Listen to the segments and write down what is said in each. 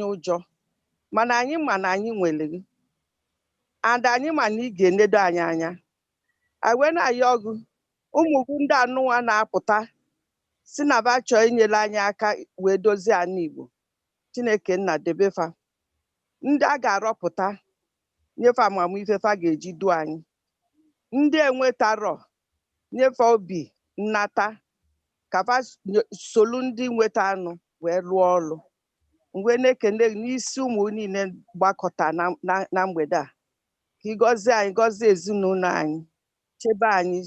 Ụjọ, mana anyị ma na anyị nwere gị, and anyị ma na ị ga-enedo anyị anya. Anyị wee na-ayọ gị, ụmụ gị ndị anụnwa na-apụta si na ba chọọ inyere anyị aka wee dozie ala Igbo. Chineke nna, debefa ndị a ga-arọpụta, nyefe amamife fa ga-eji duo anyị. Ndị enwetarọ, nyefe obi nnata ka fa solu ndị nweta anụ wee lụọ ọlụ. Mgbe na-ekene gị n'isi ụmụ niile gbakọta na mgbede a, ka ị gọzie anyị, gọzie ezinụlọ anyị, chebe anyị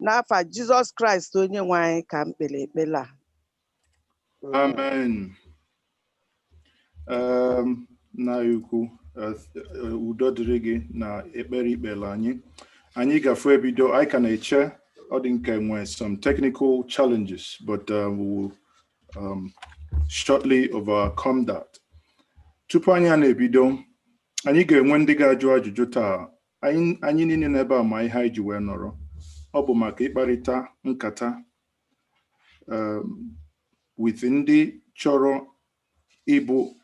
n'afa Jizọs Kraịst onye nwe anyị ka m kpere ekpere a. Amen. Nna anyị ukwu, udo dịrị gị na ekpere ikpere anyị. Anyị gafu ebido, anyị ka na-eche, ọ dị nke nwee some technical challenges, but we will shortly overcome that. Tupu anyị a na-ebido, anyị ga-enwe ndị ga-ajụ ajụjụ taa. Anyị niile n'ebe a ma ihe anyị ji wee nọrọ. Ọ bụ maka ịkparịta nkata with ndị chọrọ ịbụ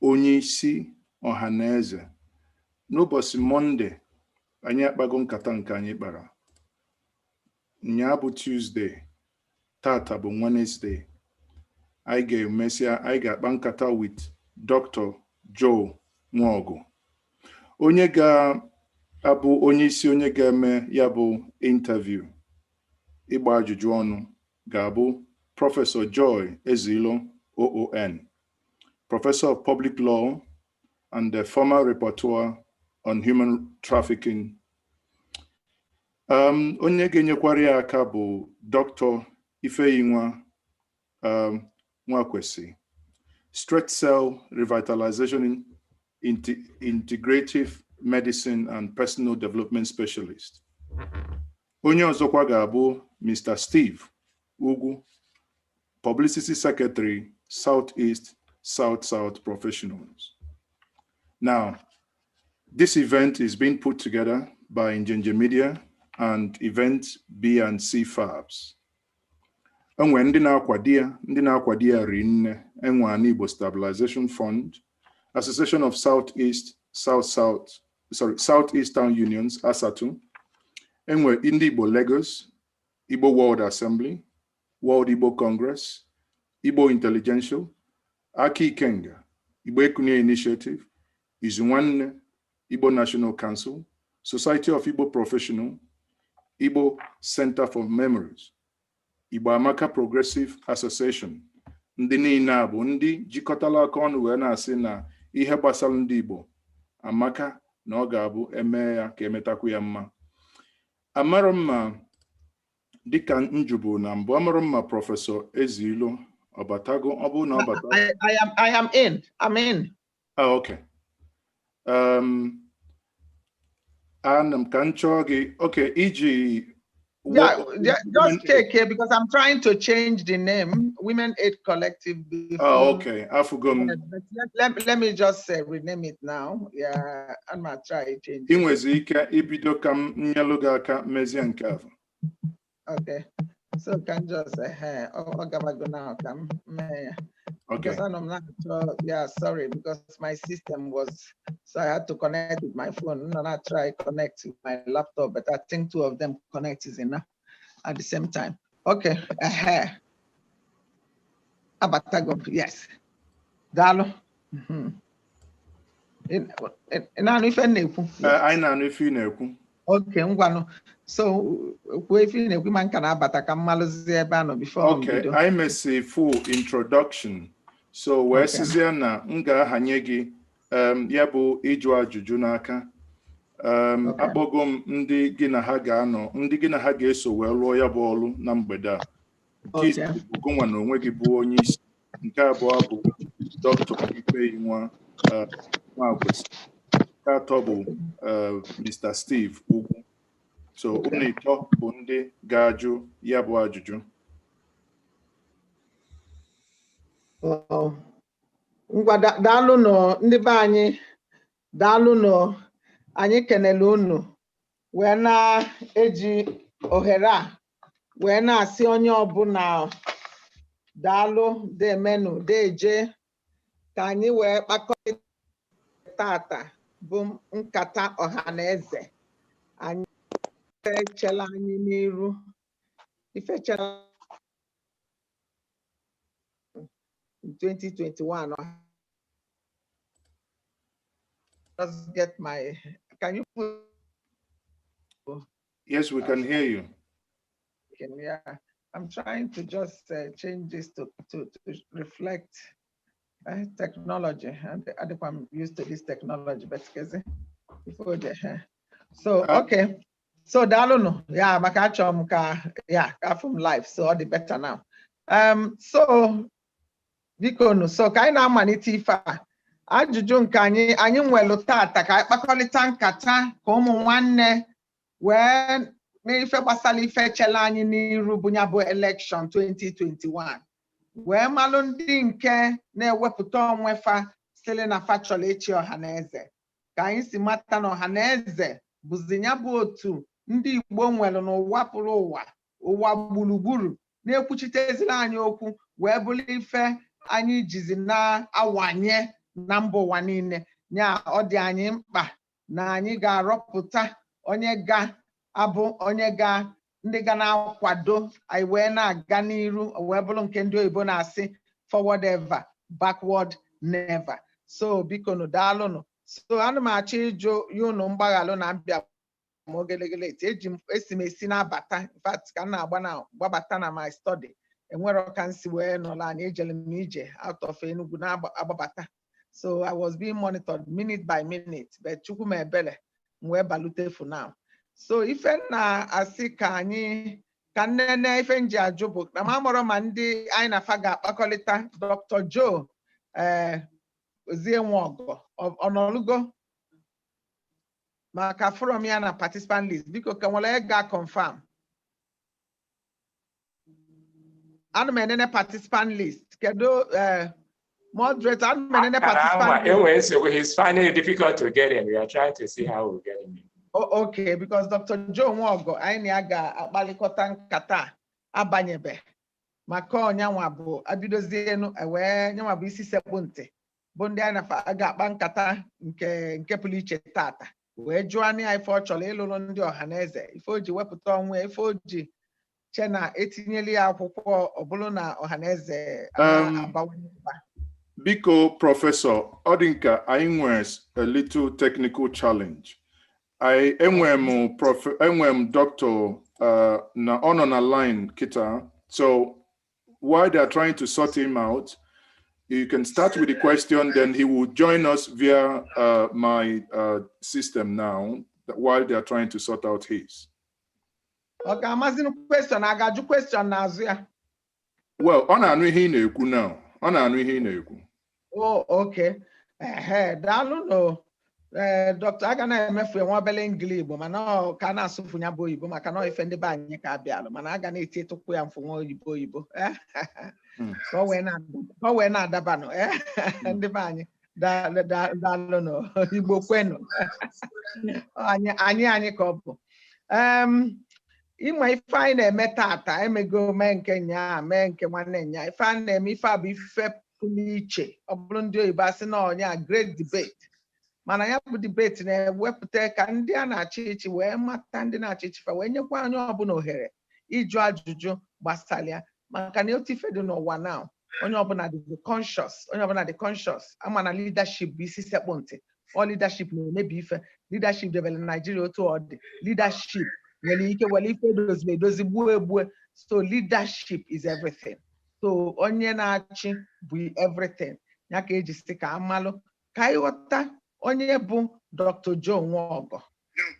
onye isi ọha na eze. N'ụbọchị Mọnde, anyị akpago nkata nke anyị kpara. Nyaa bụ Tuesday, tata bụ Wednesday. Anyị ga-emesịa, anyị ga-akpa nkata with Dr. Joe Nwaọgụ, onye ga-abụ onye isi, onye ga-eme ya bụ interview, ịgba ajụjụ ọnụ, ga-abụ Prọfesọ Joy Ezeilo OON, Professor of Public Law and the former rapporteur on human trafficking. Onye ga-enyekwara ya aka bụ Dr. Ifeyinwa Nwakwesi, Straight Cell Revitalization, Integrative Medicine and Personal Development Specialist. Onye ọzọkwa ga-abụ Mr. Steve Ugwu, Publicity Secretary, Southeast, South South Professionals. Now, this event is being put together by Njenje Media and Event B&C Fabs. Enwe ndị na-akwado ya, ndị na-akwado ya ri nne. Enwe Ana Igbo Stabilization Fund, Association of Southeast, South South, sorry, Southeast Town Unions, ASATU, enwe ndị Igbo Lagos, Igbo World Assembly, World Igbo Congress, Igbo Intelligentsia, Aka Ikenga, Igbo Ekunie Initiative, Izunwanne, Igbo National Council, Society of Igbo Professional, Igbo Center for Memories, Igbo Amaka Progressive Association. Ndị niile a bụ ndị jikọtara aka ọnụ wee na-asị na ihe gbasara ndị Igbo amaka, na ọ ga-abụ eme ya ka emetakwu ya mma. Amarọ m ma dịka njubu na mbụ, amarọ m ma Prọfesọ Ezeilo ọbatago. Ọ bụrụ na ọ bata I am in. I'm in. Ah, okay. Ana m ka m chọọ gị. Okay, iji Yeah, just take care because I'm trying to change the name, Women Aid Collective. Before. Oh, okay. Afụgo m. But let me just rename it now. Yeah, I'm gonna try change Ị it. Nwezi ike ibido ka m nyelụ gị aka mezie nke ahụ. Okay. So can just oh, go now. Come, Okay. because I'm not sure. Yeah, sorry, because my system was, so I had to connect with my phone. No, not try connect with my laptop, but I think two of them connect is enough at the same time. Okay. Abatago, yes. Daalụ. Ị na-anụ ife m na-ekwu? Anyị na-anụ ife ị na-ekwu. Okay, ngwanụ. So kwuo ife ị na-ekwu ma nka na-abata ka m malụzie ebe a nọ before m Okay, bido. Anyị mesi full introduction. So wee sizie na m ga-ahanye gị ya bụ ịjụ ajụjụ n'aka. Akpọgo m ndị gị na ha ga-anọ, ndị gị na ha ga-eso wee lụọ ya bụ ọlụ na mgbede a. Nke izizi bụ gụnwa na onwe gị bụ onye isi. Nke abụọ bụ Dr. Ifeyinwa Nwakwesi. Nke atọ bụ Mr. Steve Ugwu. So unu ịtọ bụ ndị ga-ajụ ya bụ ajụjụ. Oh. Ngwa, daalụnụ ndị be anyị, daalụnụ, anyị kenele unu wee na-eji ohere a wee na-asị onye ọbụla daalụ, demenụ, deje ka Ka anyị wee kpakọrịta tata bụ nkata ọha na eze. Anyị echela anyị n'iru ifechela 2021. Just get my, can you put Yes, we can hear you. Yeah, I'm trying to just change this to reflect technology. And I think I'm used to this technology, but before the so okay. So daalụnụ ya maka achọrọ m ka ya ka afụ m live, so ọ dị better now. So biko nụ, so ka anyị na-amalite ife a, ajụjụ nke anyị nwelu tata, ka anyị kpakọrịta nkata ka ụmụ nwanne wee n'ife gbasara ife chele anyị n'iru bụ ya bụ election 2021, wee malụ ndị nke na-ewepụta onwe fa sịrị na fa chọrọ ịchị ọha na eze. Ka anyị si mata na ọha na eze bụzi ya bụ otu ndị Igbo nwere n'ụwa pụrụ ụwa ụwa gburugburu na-ekwuchiteziri anyị okwu, wee bụrụ ife anyị jizi na-awanye na mba ụwa niile. Ya ọ dị anyị mkpa na anyị ga-arọpụta onye ga-abụ onye ga ndị ga na-akwado anyị wee na-aga n'iru, wee bụrụ nke ndị oyibo na-asị "forward ever, backward never". So biko nụ, daalụnụ. So ana m achọ ịjụ ya unu mgbaghalụ na mbịa ma ogelegele etu eji m esi m esi na-abata. In fact, ka m na-agba na gbabata na my study, enwero ka m si wee nọrọ anyị. Ejere m ije out of Enugu na-agbabata, so I was being monitored minute by minute, but Chukwu m ebere, m wee balute for now. So ife na-asị ka anyị ka nnene ife nji ajụ bụ na m amụrụ ma ndị anyị na-afa ga-akpakọrịta. Dr. Joe ee Ozie Nwaọgọ ọnọlugo maka forum ya na participant list. Biko, ka nwere ga confirm. Ana m enene participant list. Kedu moderator? Ana m enene participant list. Enwe nsogbu, he's finding it difficult to get in. We are trying to see how we get him in. Oh, okay, because Dr. Joe Nwaọgọ anyị na ya ga-akpalikọta nkata abanyebe maka ọnyanwa bụ abidozienu wee nyanwa bụ isi sekpụ ntị bụ ndị anyị na ga-akpa nkata nke pụrụ iche tata, wee jụọ anya ya ife ọ chọrọ ịlụrụ ndị ọha na eze, ife o ji wepụta onwe ya, ife o ji che na etinyela ya akwụkwọ ọ bụrụ na ọha na eze abawanye ụba. Biko, Professor, ọ dị nka anyị nwere a little technical challenge. I enwere m prof enwere m doctor na ọ nọ na line kịta. So while they are trying to sort him out, you can start with the question, then he will join us via my system now while they are trying to sort out his. Ọ ga-amazi question a ga-ajụ question n'azụ ya. Well, ọ na-anụ ihe ị na-ekwu now. Ọ na-anụ ihe ị na-ekwu. Oh, okay. Ehe, daalụ nụ. Ee, Dr. aga na-emefu nwa obele ngili Igbo, mana ọ ka na-asụfu ya bụ oyibo maka na ọ ife ndị be anyị ka abịalụ, mana aga na-eti tụkwụ ya mfụ nwa oyibo oyibo ka ọ wee na-adabanụ ndị be anyị. Daalụnụ, Igbo kwenụ, anyị ka ọ bụ ịma ife anyị na-eme tata. Emego mee nke nyaa, mee nke nwanne nya. Ife a na-eme, ife a bụ ife pụrụ iche. Ọ bụrụ ndị oyibo asị na ọnya great debate, mana ya bụ debate na-ewepụta ka ndị a na-achị ịchị wee mata ndị na-achị ịchị fa, wee nyekwa onye ọbụla ohere ịjụ ajụjụ gbasara ya, maka na otu ife dị n'ụwa now, onye ọbụla dị conscious, onye ọbụla dị conscious ama na leadership bụ isi sekpụ ntị. Ọ leadership na-emebi ife. Leadership debere Naijiria otu ọ dị. Leadership nwere ike were ife edoziri edozi gbuo egbue. So leadership is everything. So onye na-achị bụ everything. Ya ka eji sị ka amalụ, ka anyị ghọta onye bụ Dr. Joe Nwaọgọ,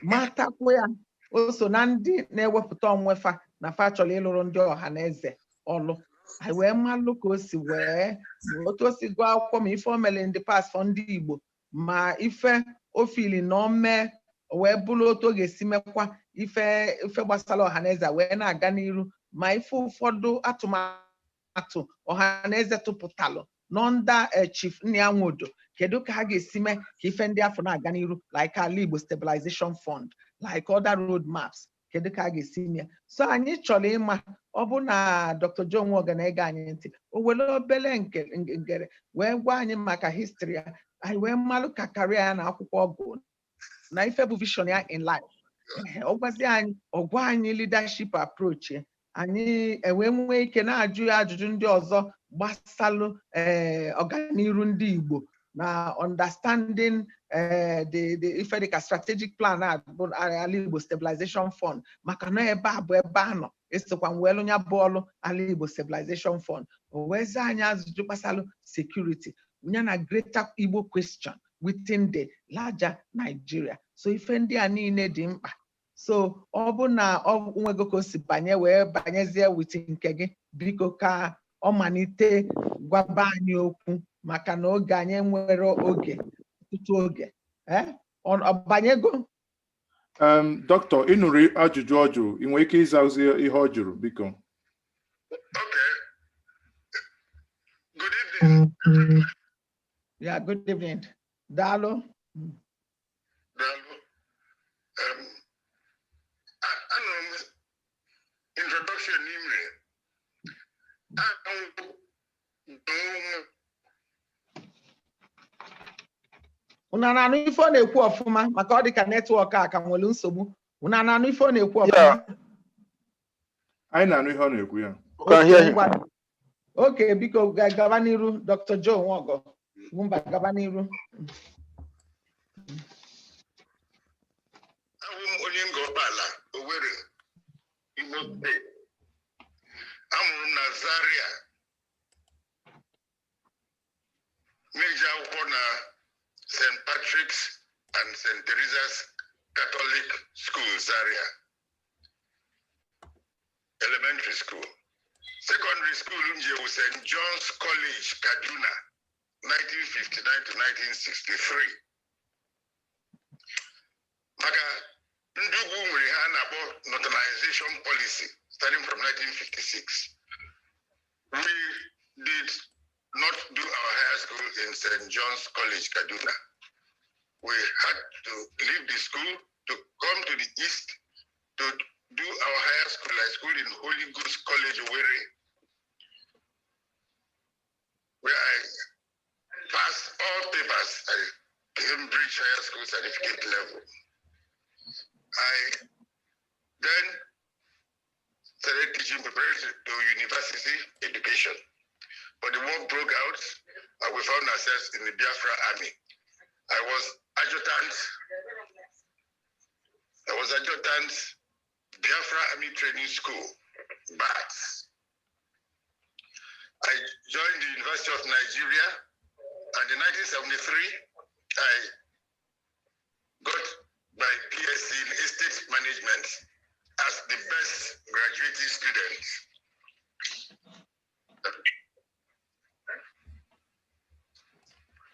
matakwa ya o so na ndị na-ewepụta onwe fa na fa chọrọ ịlụrụ ndị ọha na eze ọlụ. Anyị wee malụ ka o si wee otu o si gụọ akwụkwọ, ma ife o mere ndị pas for ndị Igbo, ma ife o fili na o mee wee bụrụ otu ọ ga-esi mekwa ife gbasara ọha na eze wee na-aga n'iru, ma ife ụfọdụ atụmatụ ọha na eze tụpụtalụ nọnda Chief Nnia Nwodo, kedu ka ha ga-esi mee ka ife ndị afọ na-aga n'iru, like Ala Igbo Stabilization Fund, like other road maps. Kedu ka a ga-esi mee ya? So anyị chọrọ ịma, ọ bụ na Dr. Joe Nwoga na-ege anyị ntị, o were obere ngere wee gwa anyị maka history ya, anyị wee malụ ka career ya na akwụkwọ ọ gụ na ife bụ vision ya in life. Ehe, ọ gwazi anyị, ọ gwa anyị leadership approach ya, anyị ewee nwee ike na-ajụ ya ajụjụ ndị ọzọ gbasalụ ọganiru ndị Igbo na understanding the ife dịka strategic plan a bụ Ala Igbo Stabilization Fund, maka na ebe a bụ ebe a nọ esokwa m wee lụ ya bụ ọlụ Ala Igbo Stabilization Fund. O wee zaa anyị ajụjụ gbasalụ security ya na greater Igbo question within the larger Nigeria. So ife ndị a niile dị mkpa. So ọ bụ na ọ nwego ka o si banye wee banyezie with nke gị, biko ka ọ malite gwaba anyị okwu, maka na oge anyị nwere oge ọtụtụ oge. Ọ banyego? Dọkịta, ị nụrụ ajụjụ ọ jụrụ, ị nwere ike ịza ozi ihe ọ jụrụ, biko? Okay. Good evening. Yeah, good evening. Daalụ. Daalụ. Anụrụ m introduction n'ime. Ahụ m. Unu na-anụ ife ọ na-ekwu ọfụma? Maka ọ dị ka network a ka nwere nsogbu. Unu na-anụ ife ọ na-ekwu ọfụma? Yeah. Anyị na-anụ ihe ọ na-ekwu ya. We can hear him. Ngwa. Okay, biko gaba n'iru, Dr. Joe Nwogo. Mba, gaba n'iru. Ahụ m onye Ngọkpala, Owerri, Imo State. Amụrụ m na Zaria. Na-eji akwụkwọ na St. Patrick's and St. Teresa's Catholic School, Zaria. Elementary school. Secondary school m je St. John's College, Kaduna, 1959 to 1963. Maka ndị ugwu nwere ha a na-akpọ northernization policy starting from 1956. We did not do our higher school in St. John's College, Kaduna. We had to leave the school to come to the east to do our higher school. I schooled in Holy Ghost College, Owerri, where I passed all papers at Cambridge Higher School Certificate level. I then started teaching preparatory to university education. But the war broke out and we found ourselves in the Biafra army. I was adjutant. I was adjutant Biafra Army Training School, BATS. I joined the University of Nigeria, and in 1973, I got my PhD in estate management as the best graduating student.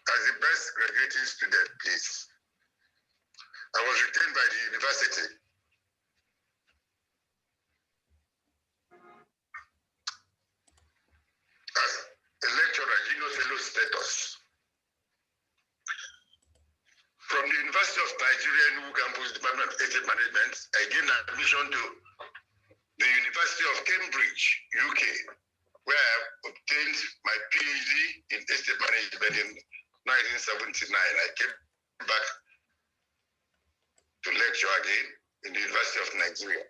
As the best graduating student, please. I was retained by the university. As a lecturer, junior fellow status. From the University of Nigeria, Enugu Campus, Department of Estate Management, I gained admission to the University of Cambridge, UK, where I obtained my PhD in estate management in 1979. I came back to lecture again in the University of Nigeria.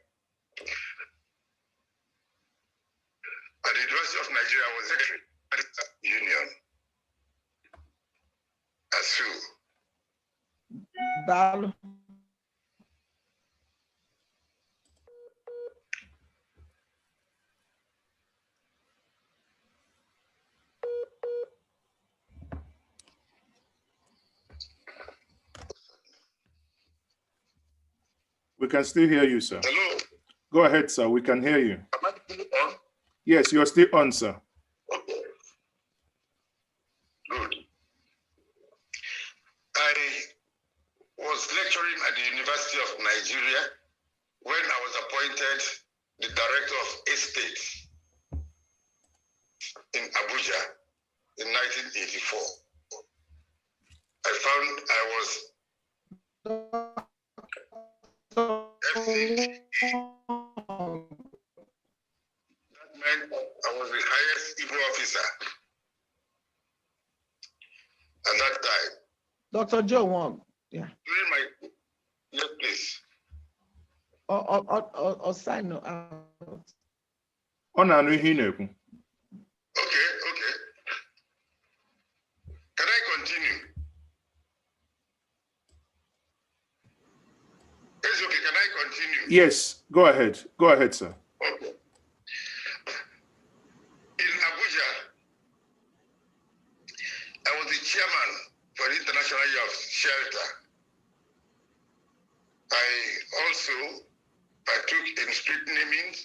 At the University of Nigeria, I was secretary of the Union, ASUU. Daalụ. We can still hear you, sir. Hello? Go ahead, sir. We can hear you. Am I still on? Yes, you're still on, sir. Okay. Good. I was lecturing at the University of Nigeria when I was appointed the director of estate in Abuja in 1984. I found I was FCDA That meant I was the highest Igbo officer at that time. Dr. Joe Wong, yeah. During my, yes, please. Or sign out. Ọ na-anụ ihe ị na-ekwu. Okay, okay. Can I continue? It's okay, can I continue? Yes, go ahead. Go ahead, sir. Okay. In Abuja, I was the chairman for the International Year of Shelter. I also partook in street naming,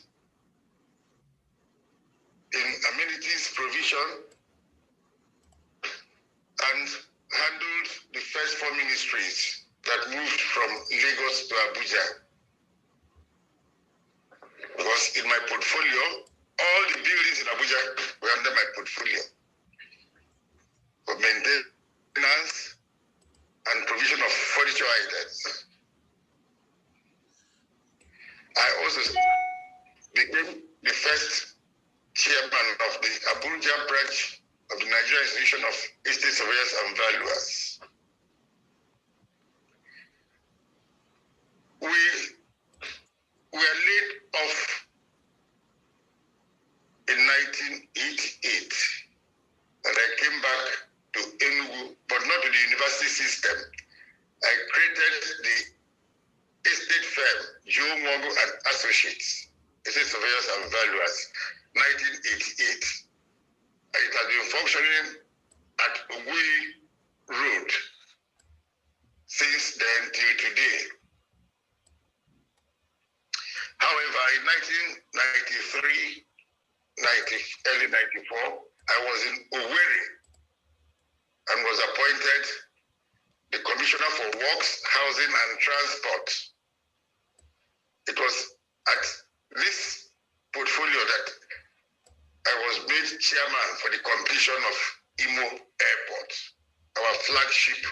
in amenities provision, and handled the first four ministries that moved from Lagos to Abuja. Because in my portfolio, all the buildings in Abuja were under my portfolio for maintenance and provision of furniture items. I also became the first chairman of the Abuja branch of the Nigerian Institution of Estate Surveyors and Valuers. We were laid off in 1988, and I came back to Enugu, but not to the university system. I created the estate firm, Joe Nwogu and Associates, Estate Surveyors and Valuers, 1988. It has been functioning at Ogui Road since then till today. However, in 1993, early 94, I was in Owerri and was appointed the Commissioner for Works, Housing and Transport. It was at this portfolio that I was made chairman for the completion of Imo Airport, our flagship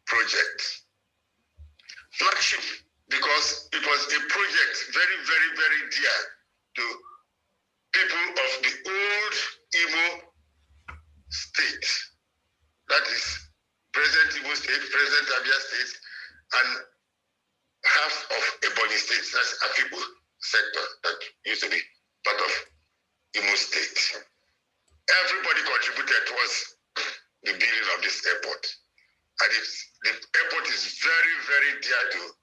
project. Flagship because it was a project very, very, very dear to people of the old Imo state. That is present Imo state, present Abia state, and half of Ebonyi state, that's Afikpo sector that used to be part of Imo state. Everybody contributed towards the building of this airport. And the airport is very, very dear to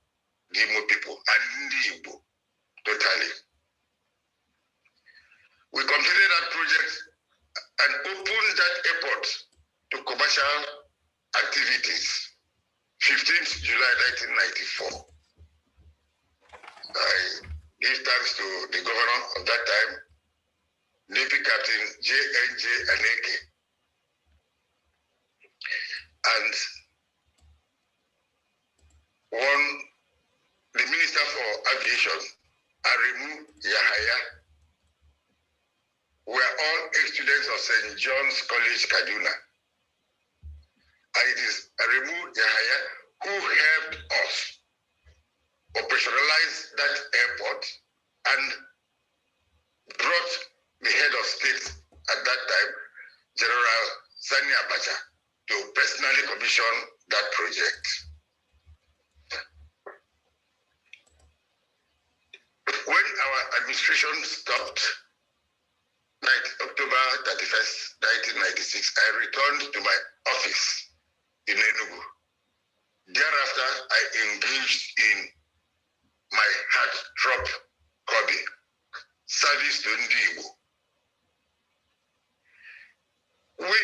the Imo people and the Igbo, totally. We completed that project and opened that airport to commercial activities, 15th July 1994. I give thanks to the governor of that time, Navy Captain J.N.J. Aneke, and the Minister for Aviation, Aremu Yahaya. We are all ex-students of St. John's College, Kaduna. And it is Aremu Yahaya who helped us operationalize that airport and brought the head of state at that time, General Sani Abacha, to personally commission that project. When our administration stopped, October 31st, 1996, I returned to my office in Enugu. Thereafter, I engaged in my heartthrob hobby, service to Ndi Igbo. We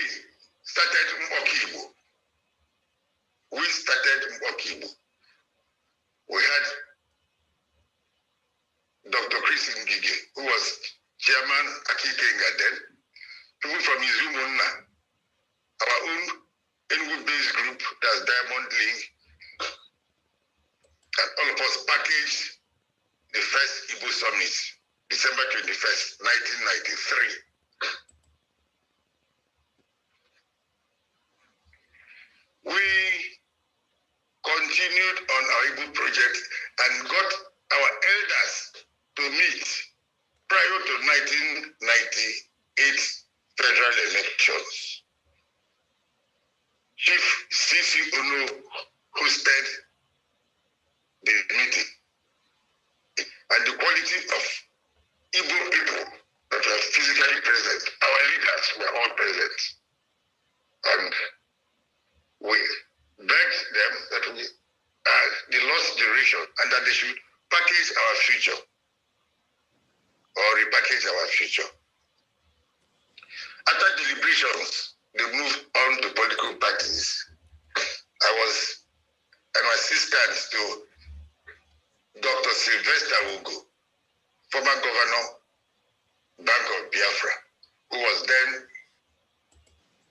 started Mkpọkọ Igbo. We started Mkpọkọ Igbo. We had Dr. Chris Ngige, who was chairman Akikenga then, people from Izumunna, our own Enugu-based group, that's Diamond League, and all of us packaged the first Igbo Summit, December 21st, 1993. We continued on our Igbo project and got our elders to meet prior to 1998 federal elections. Chief C.C. Ono hosted the meeting, and the quality of Igbo people that were physically present, our leaders were all present. And we begged them that we are the lost generation and that they should package our future or repackage our future. After deliberations, they moved on to political parties. I was an assistant to Dr. Sylvester Ugo, former governor, Bank of Biafra, who was then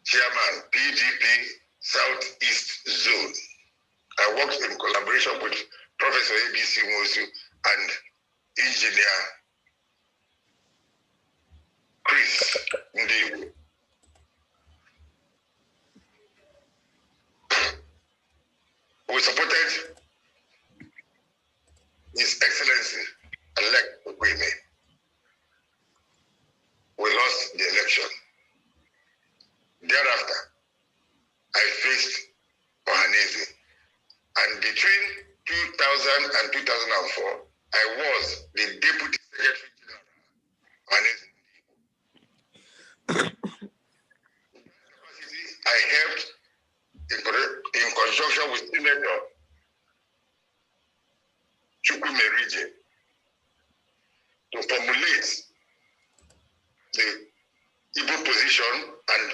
chairman, PDP Southeast Zone. I worked in collaboration with Professor ABC Mosu and Engineer Chris Ndiwu. We supported His Excellency Alec Okweme. We lost the election. Thereafter, I faced Ohaneze. And between 2000 and 2004, I was the Deputy Secretary General Ohaneze. I helped in conjunction with Senator Chukwumerije to formulate the Igbo position, and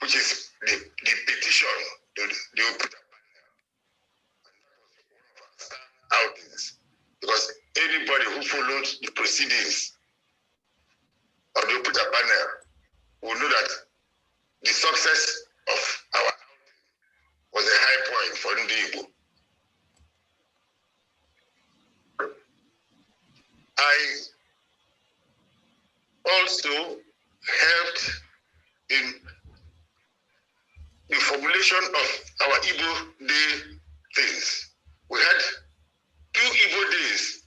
which is the petition to the Oputa outings, because anybody who followed the proceedings of the Oputa panel will know that the success of our outing was a high point for Ndi Igbo. I also helped in the formulation of our Igbo Day things. We had 2 Igbo days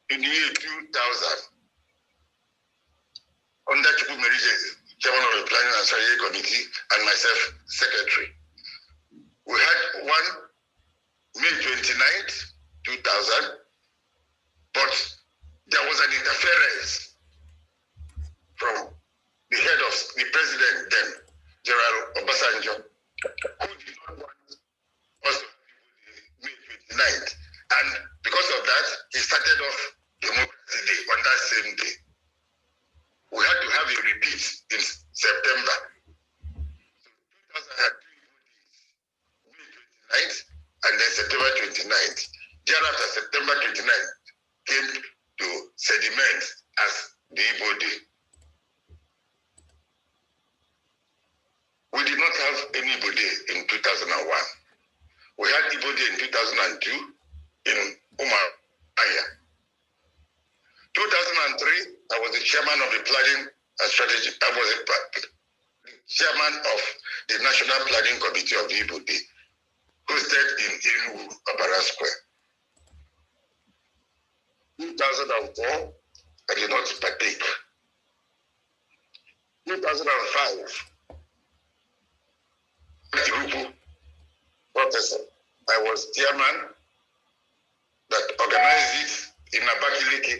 in the year 2000 under Chukwumerije, chairman of the Planning and Strategy Committee, and myself, secretary. We had one May 29th, 2000, but there was an interference from the head of the president then, General Obasanjo, who did not want us to have May 29th. And because of that, he started off Democracy Day on that same day. We had to have a repeat in September. So 2000 had 2 Igbo days, May 29th and then September 29th. Thereafter, September 29th came to sediment as the Igbo Day. We did not have any Igbo Day in 2001. We had Igbo Day in 2002 in Umuahia. 2003, I was the chairman of the Planning and Strategy. I was the chairman of the National Planning Committee of the Igbo Day, hosted in Enugu, Obara Square. 2004, I did not partake. 2005, Irupu, Professor, I was chairman that organized it in Abakaliki.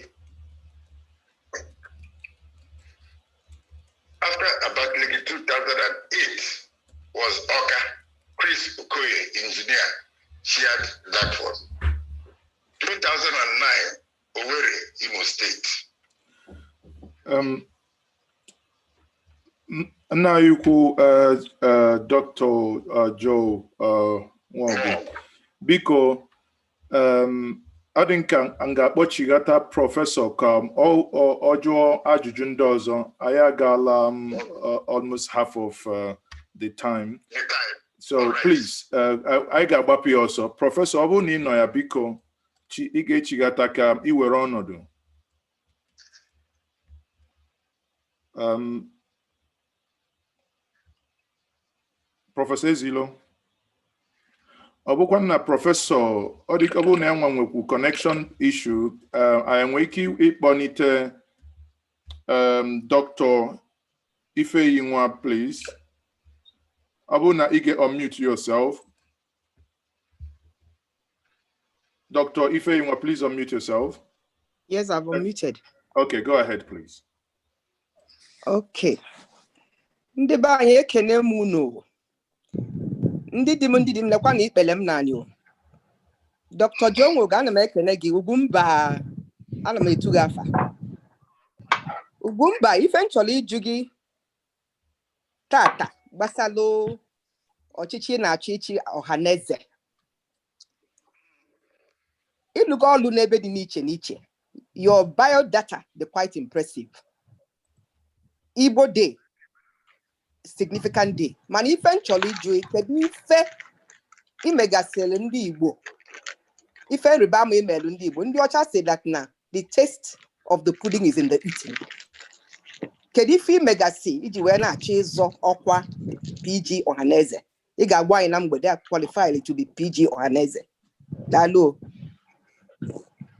After Abakaliki, 2008 was Oka, Chris Okoye, engineer, chaired that one. 2009, Owerri, Imo State. Nna anyị ukwu, Dr. Joe Nwogu, biko, ọ dị nka m ga-akpọchighata prọfesọ ka ọ jụọ ajụjụ ndị ọzọ. Anyị agaala almost half of the time. So please, anyị ga-agbapụ ya ọsọ. Prọfesọ, ọ bụrụ na ị nọ ya, biko, ị ga-echighata ka ị were ọnọdụ. Prọfesọ Ezilo. Ọ bụkwa na Professor, ọ dị ọ bụrụ na enwe nwekwu connection issue, anyị nwee ike ịkpọnite Dr. Ifeyinwa, please. Ọ bụrụ na ị ga-unmute yourself. Dr. Ifeyinwa, please unmute yourself. Yes, I've unmuted. Okay, go ahead, please. Okay. Ndị be anyị, ekene m unu. Ndị di m, ndị di m, lekwa na ikpele m naanị o. Dr. John Nwogu, ana m ekene gị. Ugwumba, ana m etu gị afa. Ugwumba, ife m chọrọ ịjụ gị tata gbasalụ ọchịchị na-achị ịchị Ọhaneze. Ịlụgo ọlụ n'ebe dị n'iche n'iche. Your biodata dị quite impressive. Igbo Day, significant day. Mana ife m chọrọ ịjụ, kedu ife imegasịrị ndị Igbo, ife nrịba ama imelụ ndị Igbo? Ndị ọcha say that na the taste of the pudding is in the eating. Kedu ife imegasị iji wee na-achọ ịzọ ọkwa PG Ọhaneze? Ị ga-agwa anyị na mgbede a qualified to be PG Ọhaneze. Daalụ o.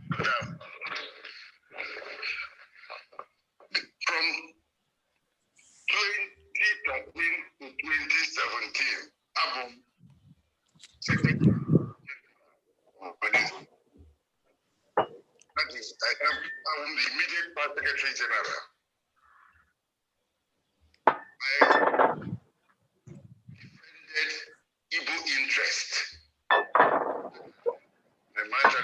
Madam, from 2013 to 2017, abụ m secretary. That is, I am the immediate past secretary general. I defended Igbo interest. My manager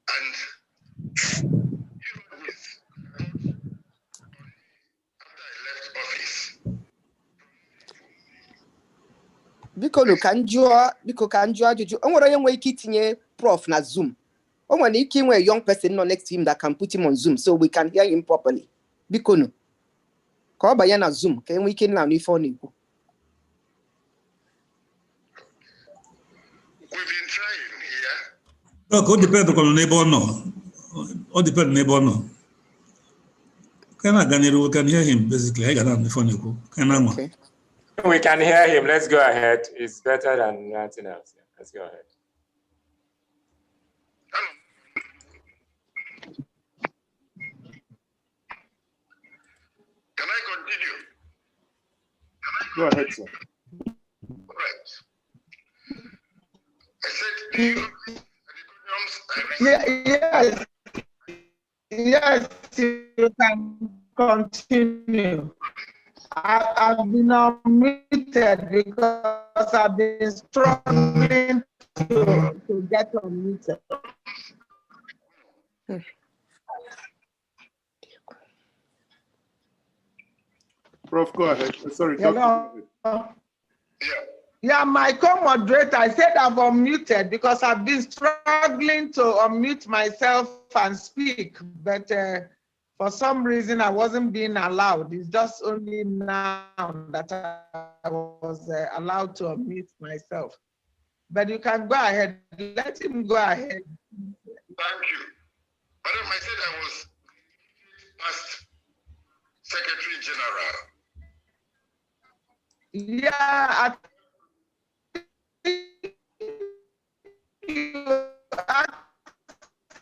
and even with after I left office, Biko nụ, ka m jụọ, biko ka m jụọ ajụjụ. O nwere onye nwere ike itinye Prof na Zoom? O nwere ike inwe a young person nọ next to him that can put him on Zoom so we can hear him properly. Biko nụ, ka ọ banye na Zoom ka e nwee ike ịna ife ọ na-ekwu. We've been trying here. Doc, o depend kwara n'ebe ọ nọ. Ọ depend n'ebe ọ nọ. Ka na-aga n'iru, we can hear him basically. Anyị ga na-anụ ife ọ na-ekwu. Ka na-anwa. Okay. We can hear him. Let's go ahead. It's better than nothing else. Yeah, let's go ahead. Hello. Can I continue? Go ahead, sir. All right. I said the encomiums I received. Yeah, yes, you can continue. I've been unmuted because I've been struggling to get unmuted. Prof, go ahead. Sorry, Doctor, Hello. Go ahead. Yeah. Yeah, my co-moderator, I said I've unmuted because I've been struggling to unmute myself and speak, but for some reason I wasn't being allowed. It's just only now that I was allowed to unmute myself. But you can go ahead. Let him go ahead. Thank you. Madam, I said I was past Secretary General. Yeah, I think you asked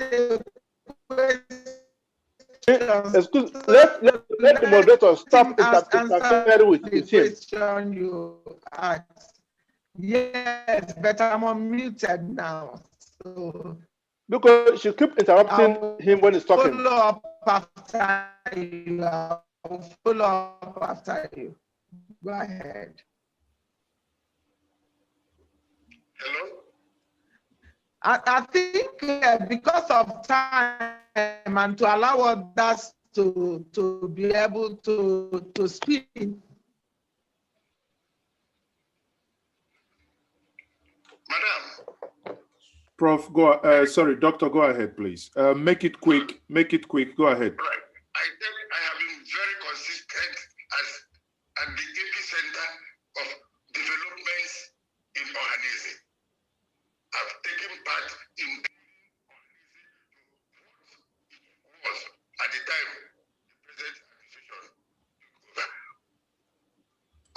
a question. Excuse, let the moderator stop Answer interfering with the him. question you asked. Yes, but I'm unmuted now. So Because she keep interrupting I'll him when he's talking. follow up after you. I'll follow up after you. Go ahead. Hello? I think because of time and to allow others to be able to speak. Madam. Prof, go, sorry, Doctor, go ahead, please. Make it quick, make it quick, go ahead. Right. I think I have been very consistent as at the epicenter of developments in Ohanaeze. I've taken part in what was at the time the present administration took over.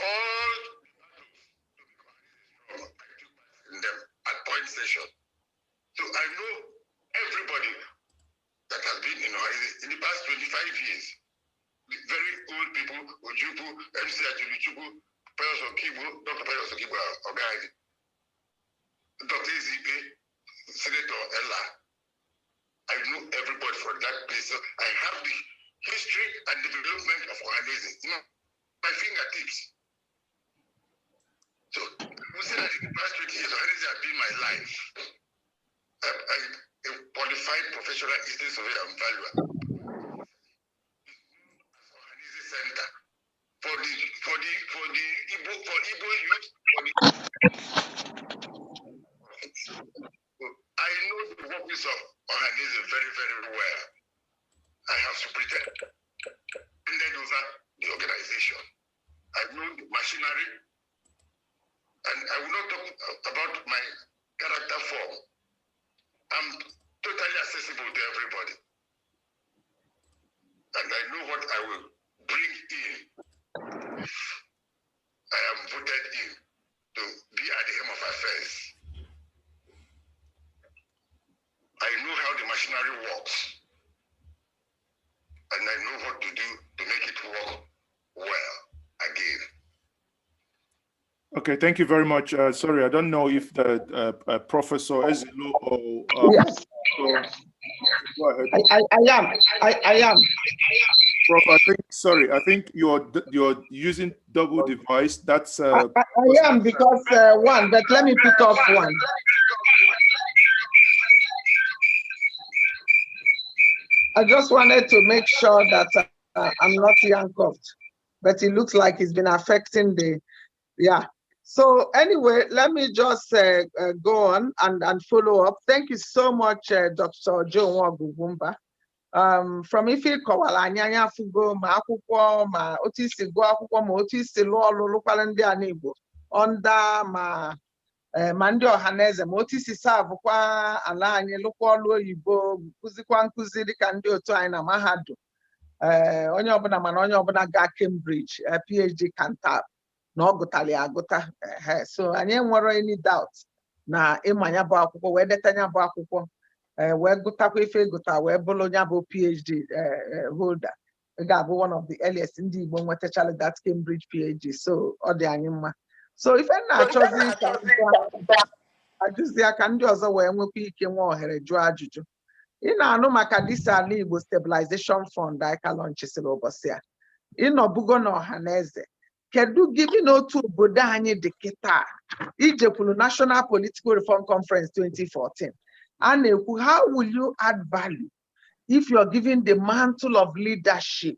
All the battles to make Ohanaeze organization. So I know everybody that has been in Ohanaeze in the past 25 years. The very old people, Ojukwu, MC Ajuluchukwu, Pius Okigbo, Dr. Pius Okigbo Ogaji, Dr. Ezike, Senator Ella. I know everybody from that place. So I have the history and development of Ohanaeze in my fingertips. So we say that in the past 20 years, Ohanaeze has been my life. I'm a qualified professional estate surveyor and valuer. Ohanaeze Center for the Igbo, for Igbo youth, for the I know the workings of Ohanaeze very, very well. I have superintended over the organization. I know the machinery, and I will not talk about my character form. I'm totally accessible to everybody. And I know what I will bring in if I am voted in to be at the helm of affairs. I know how the machinery works. And I know what to do to make it work well again. Okay, thank you very much. Sorry, I don't know if the Professor Ezeilo or Yes, go ahead. I am. I am. Prof, I think, sorry, I think you're using double device. That's I am because one, but let me pick up one. I just wanted to make sure that I'm not handcuffed, but it looks like it's been affecting the, yeah. So anyway, let me just go on and follow up. Thank you so much, Dr. Joe Nwagugumba. From ife ị kọwara anyị, anyị afụgo ma akwụkwọ, ma otu isi gụọ akwụkwọ, ma otu isi lụọ ọlụ, lụkwara ndị ala Igbo onda, ma ma ndị ọha na eze, ma otu isi savụkwa ala anyị, lụkwa ọlụ oyibo, kụzikwa nkụzi dịka ndị otu anyị na mahadum. Ee, onye ọbụla, mana onye ọbụla gaa Cambridge, PhD kanta na ọ gụtara ya agụta. Ehe, so anyị enwero any doubt na ịma ya bụ akwụkwọ, wee deta ya bụ akwụkwọ, wee gụtakwa ife ịgụta, wee bụrụ ya bụ PhD holder. Ị ga-abụ one of the earliest ndị Igbo nwetachara that Cambridge PhD, so ọ dị anyị mma. So ife m na-achọzi ka m ajụzi ka ndị ọzọ wee nwekwa ike nwe ohere jụọ ajụjụ. Ị na-anụ maka this ala Igbo Stabilization Fund anyị ka lọnchisịrị ụbọchị a. Ịnọbugo na ọha na eze, kedu gịnị n'otu obodo anyị dị kịta? Ijekwuru National Political Reform Conference 2014, a na-ekwu, how will you add value if you're given the mantle of leadership?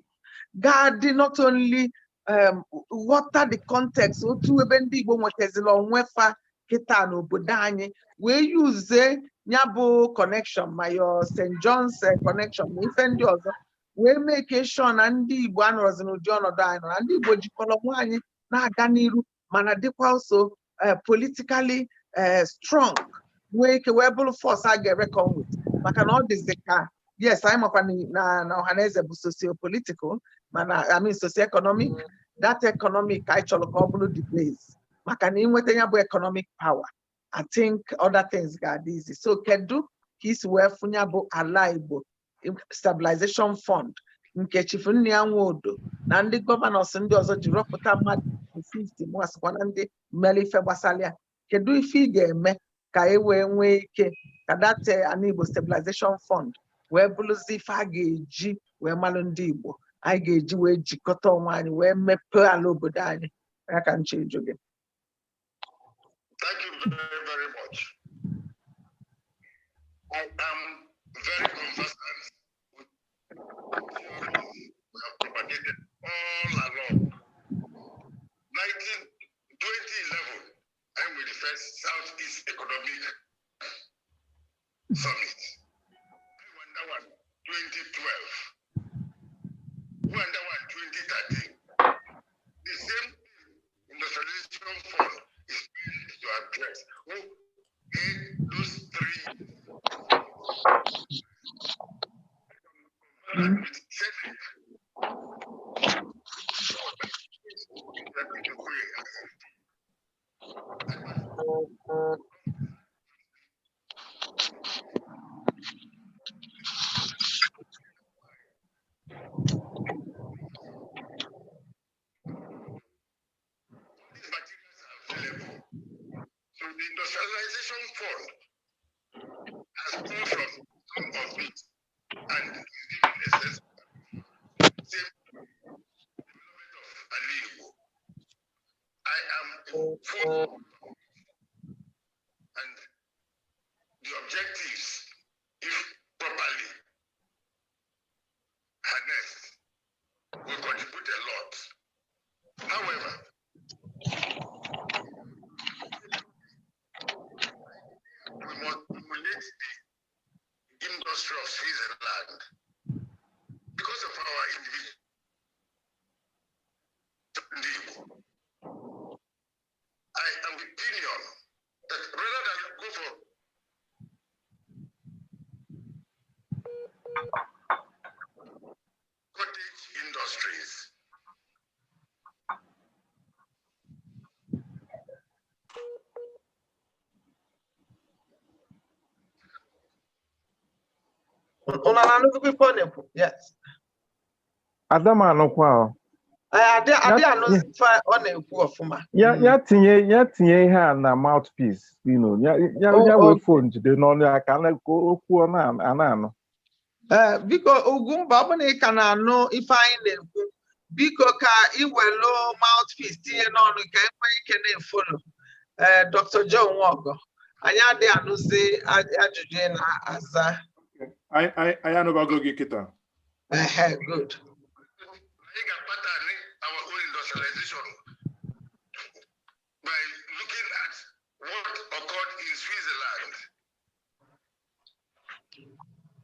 Ga-adị not only ghọta the context otu ebe ndị Igbo nwetazila onwefa kịta n'obodo anyị, wee yuzie ya bụ connection, ma your St. John's connection, ma ife ndị ọzọ, wee make sure na ndị Igbo anọrọzi n'ụdị ọnọdụ anyị nọ, na ndị Igbo jikọrọ onwe anyị na-aga n'iru, mana dịkwa also politically strong, nwee ike wee bụrụ force a ga-reckon with. Maka na ọ dịzi ka, yes, anyị makwa na ọhaneze bụ socio-political, mana I mean socio-economic. That economic anyị chọrọ ka ọ bụrụ the base, maka na ịnweta ya bụ economic power, I think other things ga-adị easy. So kedu ka isi wee fụnya bụ ala Igbo Stabilization Fund nke Chief Nnia Nwodo na ndị governors ndị ọzọ ji rọpụta mmadụ 50, mụasịkwa na ndị mere ife gbasara ya? Kedu ife ị ga-eme ka e wee nwee ike ka that ala Igbo Stabilization Fund wee bụrụzi ife a ga-eji wee malụ ndị Igbo, anyị ga-eji wee jikọta onwe anyị, wee mepee ala obodo anyị? Ya ka m chọ ịjụ gị. Thank you very, very much. I am very conversant with theories we have propagated all along. 2011, I'm with the first Southeast Economic Summit. I won that one 2012. Won that one 2013. The same industrialization fund is meant to address who in those three with Senate. Industrialization Fund has pulled from some of it and is giving a sense same development of Ali Igbo. I am full and the objectives, if properly harnessed, will contribute a lot. However, we must emulate the industry of Switzerland because of our individual Igbo. I am of opinion that rather than go for cottage industries, Unu na-anụzikwa ife ọ na-ekwu? Yes. Adama anụkwa o. Adị adị Ya- anụzi ife ọ na-ekwu ọfụma. Ya ya tinye ya tinye ihe a na mouthpiece, ya ya Oh, ya wee oh. phone jide n'ọnụ ya ka ka okwu ọ na-anụ. Ee, biko Ugwumba, ọ bụ na ị ka na-anụ ife anyị na-ekwu, biko ka ị welu mouthpiece tinye n'ọnụ ka e nwee ike na-efolo. Ee, Dr. Joe Nwaọgọ, anyị adịghị anụzi ajụjụ ị na-aza. Anyị anụbago gị kịta. Ehe, good. Anyị ga-pattern our own industrialization by looking at what occurred in Switzerland.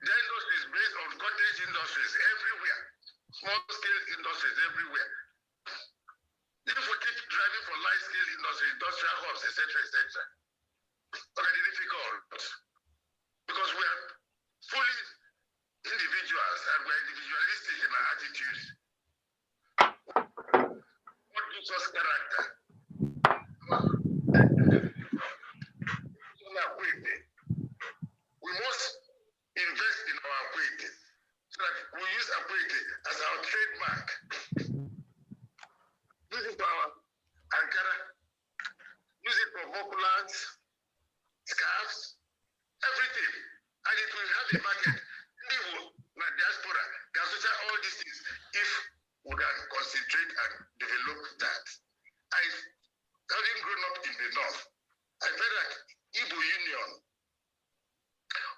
Their industry is based on cottage industries everywhere, small scale industries everywhere. If we keep driving for large scale industry, industrial hubs, etc., etc., okay, difficult because we are fully individuals and we are individualistic in our attitudes. What gives us character? We must invest in our Akwete so that we use Akwete as our trademark. Use it for our Ankara, use it for bucklers, scarves, everything. And it will have a market. Ndị Igbo na diaspora ga-azụcha all these things if we can concentrate and develop that. I, having grown up in the north, I felt like Igbo Union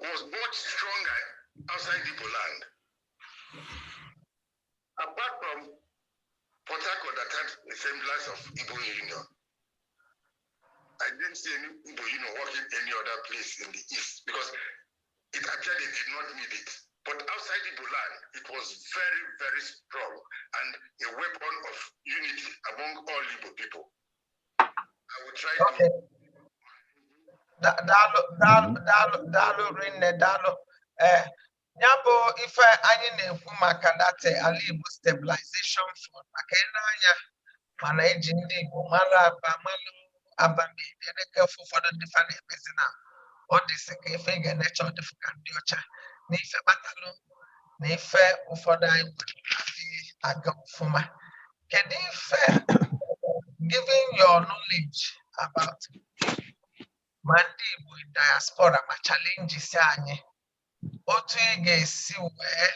was much stronger outside Igbo land. Apart from Port Harcourt that had a semblance of Igbo Union, I didn't see any Igbo Union working any other place in the east because it appeared they did not need it. But outside Igbo land, it was very, very strong and a weapon of unity among all Igbo people. I will try Okay. to. Daalụ, daalụ, daalụ, daalụ rinne, daalụ. Ee, ya bụ ife anyị na-ekwu maka that ala Igbo Stabilization Fund, maka ịna-anya mana eji ndị Igbo mara aba malụ abami eleke ụfọdụ ndị fa na-emezi na ọ dịsị ka ife ị ga-enecha ọ dịfụ ka ndị ọcha na ife kpatalụ na ife ụfọdụ anyị nwere adịghị aga ọfụma. Kedu ife, given your knowledge about ma ndị Igbo in diaspora ma challenges anyị, otu ị ga-esi wee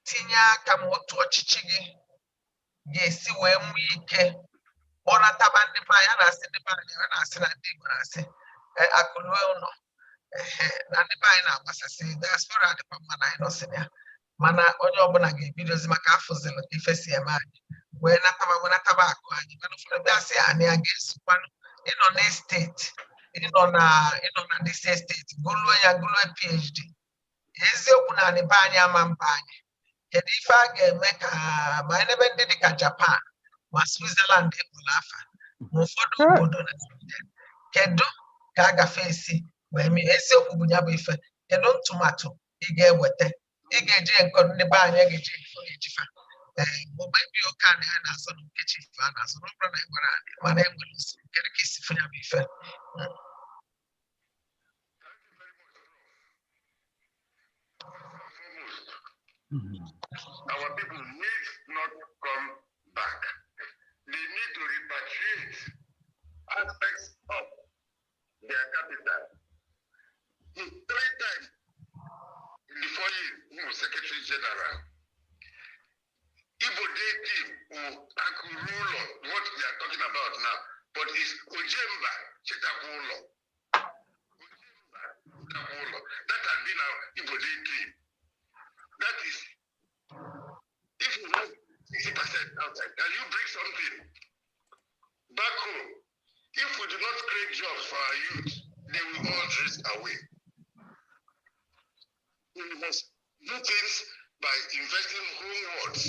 tinye aka ma otu ọchịchị gị ga-esi wee nwee ike kpọnataba ndị be anyị? A na-asị ndị be anyị, a na-asị na ndị Igbo na-asị akụlue ụlọ, ehe, na ndị be anyị na-agbasasị diaspora dịkwa mma na anyị nọsị na ya, mana onye ọbụla ga-ebidozi maka afụzilụ ka ife si eme anyị wee nataba akụ anyị. Mana ụfọdụ bịa sị anyị a ga-esokwanụ ịnọ na estate, ịnọ na this estate gụlue ya, gụlue PhD, eziokwu na anị be anyị ama mba anyị. Kedu ife a ga-eme ka ma n'ebe ndị dịka Japan ma Switzerland egbula afa ma ụfọdụ obodo na Sweden, kedu ka a gafe esi wee mee eziokwu bụ ya bụ ife? Kedu ntụmatụ ị ga-eweta ị ga-eji nkọ ndị be anyị ga-eji ejifa ee mgbe ebi oke anị a na-azọ na nke chief a na-azọ na ọ bụrụ na e nwere anị mana e nwere nsogbu, kedu ka isi fụ ya bụ ife? Thank you very much, Prof. First and foremost, our people need not come back. They need to repatriate aspects about now, but it's Ojemba chetakwa ụlọ. Ojemba chetakwa ụlọ. That has been our Igbo day dream. That is, if you have 60% outside, can you bring something back home? If we do not create jobs for our youth, they will all drift away. We must do things by investing homewards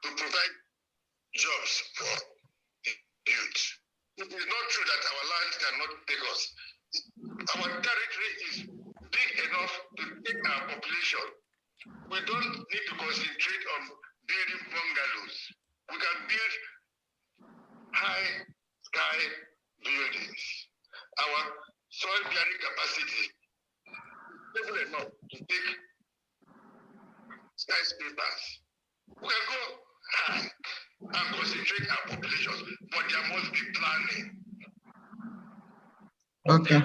to provide jobs for the youth. It is not true that our land cannot take us. Our territory is big enough to take our population. We don't need to concentrate on building bungalows. We can build high sky buildings. Our soil bearing capacity is stable enough to take skyscrapers. We can go high and concentrate our populations, but there must be planning. Okay.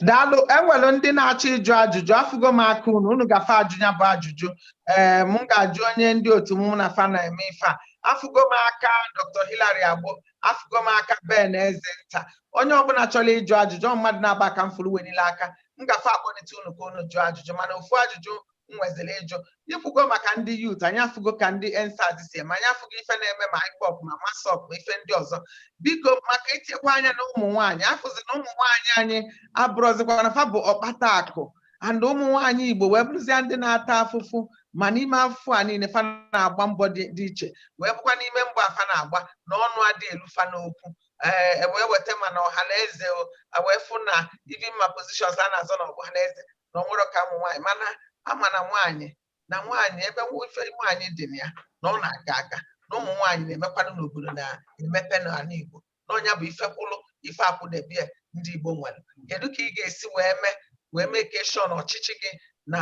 Daalụ. Enwere ndị na-achọ ịjụ ajụjụ. Afụgo m aka unu. Unu gafe ajụ ya bụ ajụjụ. Ee, m ga-ajụ onye ndị otu mụ na fa na-eme ife a. Afụgo m aka Dr. Hilary Agbo, afụgo m aka Ben Eze Nta. Onye ọbụla chọrọ ịjụ ajụjụ, ọ mmadụ na-aba aka m furu wenile aka, m gafe akpọlite unu ka unu jụọ ajụjụ. Mana ofu ajụjụ m nweziri ịjụ, ikwugo maka ndị youth, anyị afụgo ka ndị EndSARS si eme, anyị afụgo ife na-eme ma IPOB ma MASSOB ma ife ndị ọzọ. Biko, maka itinyekwa anya na ụmụ nwaanyị, afụzi na ụmụ nwaanyị anyị abụrụzikwa na fa bụ ọkpata akụ, and ụmụ nwaanyị Igbo wee bụrụzie ndị na-ata afụfụ. Ma n'ime afụfụ a niile fa na-agba mbọ dị iche, wee bụkwa n'ime mbọ a fa na-agba na ọnụ adị elu fa n'okwu, ee, wee weta mana ọha na eze wee fụ na even ma positions a na-azọ na ọha na eze na onwero ka ụmụ nwaanyị. Mana ama na nwaanyị na nwaanyị, ebe ife nwaanyị dị na ya na ọ na-aga aga, na ụmụ nwaanyị na-emekwanụ n'obodo na-emepe n'ala Igbo, na ọnya bụ ife kwụlụ ife akwụdebie ndị Igbo nwere. Kedu ka ị ga-esi wee mee, wee mee ka sure na ọchịchị gị na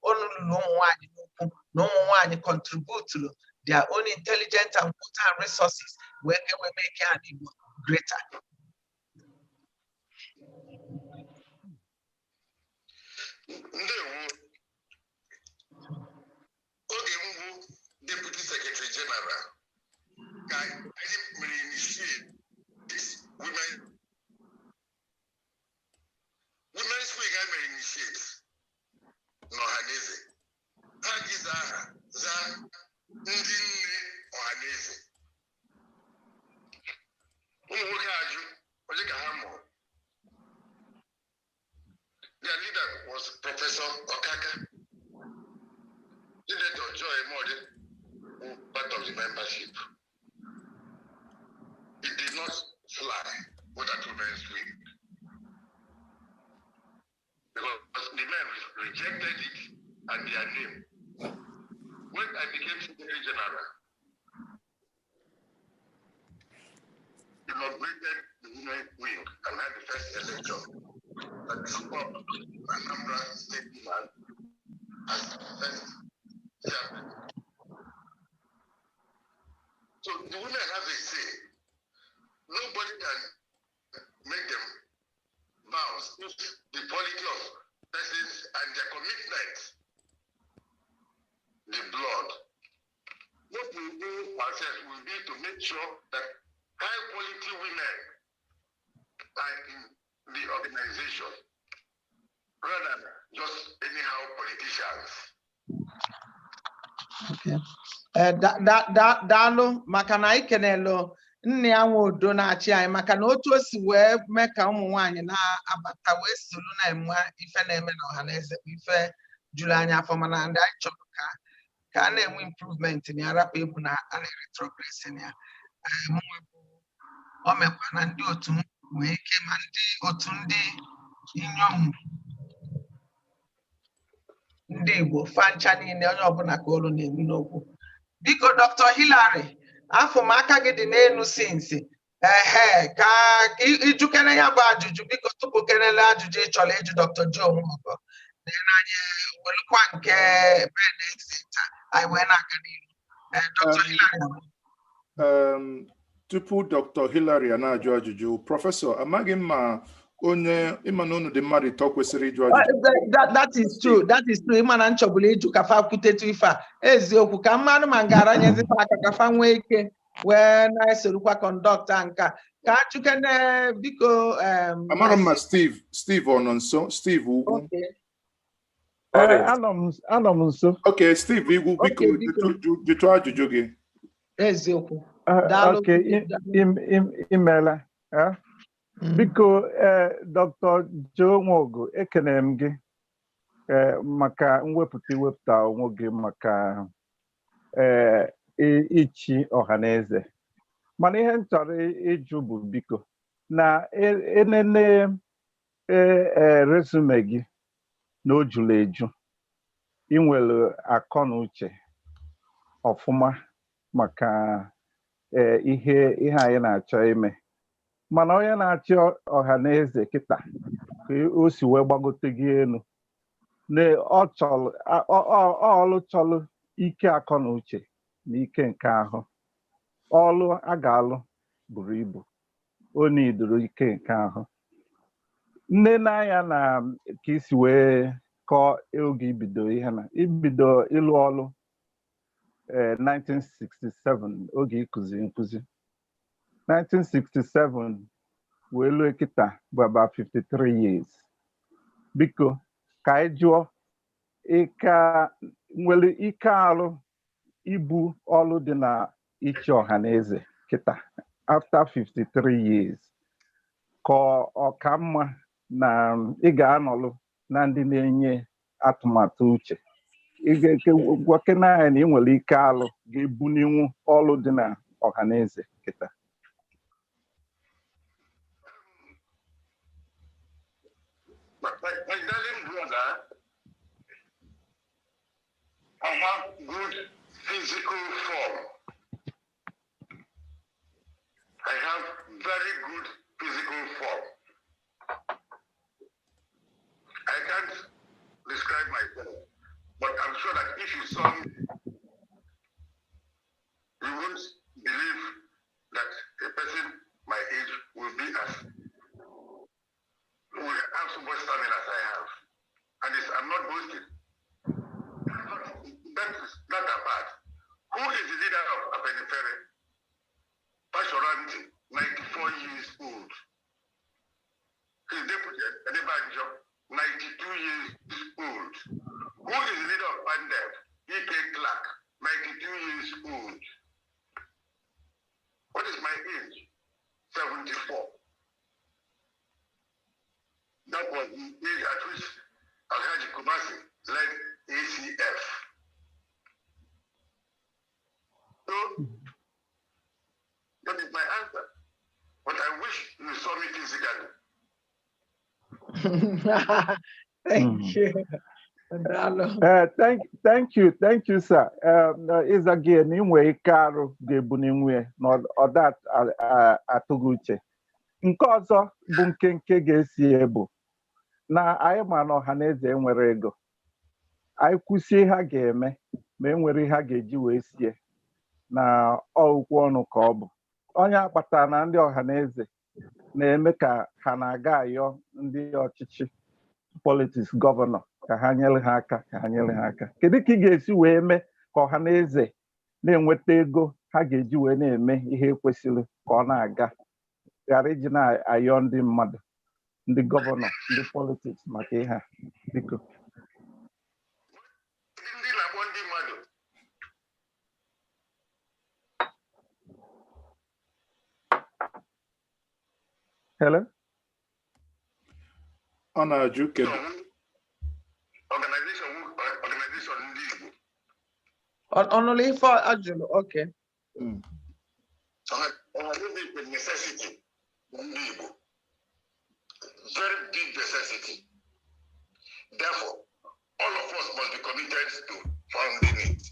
ọnụ lụrụ ụmụ nwaanyị n'ukwu, na ụmụ nwaanyị contributuru their own intelligent and quota and resources wee ka wee mee ka ala Igbo greater? Ndewo. Oge m bụ Deputy Secretary General ka anyị mere initiate this women's week. Anyị mere initiate n'Ọhaneze, ha giza aha zaa ndị nne Ọhaneze. Ụmụ nwoke ajụ onye ka ha mụrụ. Their leader was Professor Okaka. Senator Joy Modi who part of the membership. It did not fly with that women's week because the men rejected it and their name. When I became Secretary General, inaugurated the women's wing and had the first election that took up Anambra State man as first chairman. So the women have a say. Nobody can make them bounce if the quality of persons and their commitment, the blood. What we do ourselves will be to make sure that high quality women are in the organization rather than just anyhow politicians. Okay. Daalụ maka na anyị kenelu nne ya nwe udo na-achị anyị, maka na otu o si wee mee ka ụmụ nwaanyị na-abata wee soro na-enwe ife na-eme na ọha na eze bụ ife juru anyị afọ. Mana ndị anyị chọrọ ka a na-enwe improvement na ya, rapụ ịbụ na a na-retrogress na ya. Mụnwa bụ o mekwa na ndị otu m nwee ike, ma ndị otu ndị inyom ndị Igbo fancha niile, onye ọbụla ka olu na-eru n'okwu. Biko, Dr. Hilary, afọ m aka gị dị n'elu sinsi ehe ka ịjụkene ya bụ ajụjụ. Biko, tupu kenele ajụjụ ị chọrọ ịjụ Dr. Joe Nwaorgu na anyị, welụkwa nke Ben Eze nta, anyị wee na-aga n'ihu. Dr. Hilary. Tupu Dr. Hilary a na-ajụ ajụjụ, Prọfesọ, amaghị m ma onye ịma na unu dị mmadụ ịtọ kwesịrị ịjụ ajụjụ. That is true. That is true. Ịma na nchọbụla ịjụ ka fa kwutetu ife a eziokwu ka mmadụ ma m ga-aranyezifa aka ka fa nwee ike Wee na-esorokwa kọndọktọ nke a ka achụkene biko Amara m ma Steve ọ nọ nso? Steve Ugwu. Okay. Anọ m nso. Okay, Steve Igwu, biko Okay, biko. jụtụ ajụjụ gị. Eziokwu. Daalụ. Okay, imeela. Biko, Dr. Joe Nwogu, ekenere m gị maka mwepụta iwepụta onwe gị maka ichi ọha na eze. Mana ihe m chọrọ ịjụ bụ, biko, na enene resume gị na o juru eju, ị nwere akọ na uche ọfụma maka ihe anyị na-achọ ime. Mana onye na-achị ọha na eze kịta ka o si wee gbagote gị elu na ọ chọrọ ọlụ chọrọ ike akọ na uche na ike nke ahụ. Ọlụ a ga-alụ buru ibu, o nidoro ike nke ahụ. Nne n'anya na ka isi wee kọọ oge ibido ihe na ibido ịlụ ọlụ 1967, oge ịkụzi nkụzi 1967 wee lue kịta bụ about 53 years. Biko, ka anyị jụọ, ị ka nwere ike arụ ibu ọlụ dị na ichi ọha na eze kịta after 53 years, ka ọ ka mma na ị ga-anọlụ na ndị na-enye atụmatụ uche? Ị gwakena anyị na ị nwere ike alụ ga-ebuninwu ọlụ dị na ọha na eze kịta. My darling brother, I have good physical form. I have very good physical form. I can't describe myself, but I'm sure that if you saw me, you won't believe that a person my age will have so much stamina as I have. And I'm not boasting. That apart. Who is the leader of Afenifere? Fasoranti, 94 years old. His deputy, Adebanjo, 92 years old. Who is the leader of PANDEF? E.K. Clark, 92 years old. What is my age? 74. That was the age at which Alhaji Kumasi led ACF. So, that is my answer. But I wish you saw me physically. Thank you. Thank you, sir. Ịza gị na ị nwere ike arụ ga-ebuninwu ya na ọda atụghị uche. Nke ọzọ bụ nkenke ga-esi bụ na anyị ma na ọha na eze enwere ego. Anyị kwụsie ha ga-eme ma enwere ihe ha ga-eji wee sie na okwu ọnụ ka ọ bụ. Onye akpatara na ndị ọha na eze na-eme ka ha na-aga ayọ ndị ọchịchị politiks gọvanọ ka ha nyere ha aka, ka ha nyere ha aka. Kedu ka ị ga-esi wee mee ka ọha na eze na-enweta ego ha ga-eji wee na-eme ihe kwesịrị ka ọ na-aga, ghara iji na-ayọ ndị mmadụ, ndị gọvanọ, ndị politiks maka ihe a? Biko. Ndị na-akpọ ndị mmadụ. Hello? Ọ na-ajụ kedu Organization ndị Igbo. Ọnụlụ ife ọ jụrụ, okay. Ọhaneze is a necessity ndị Igbo. Very big necessity. Therefore, all of us must be committed to founding it.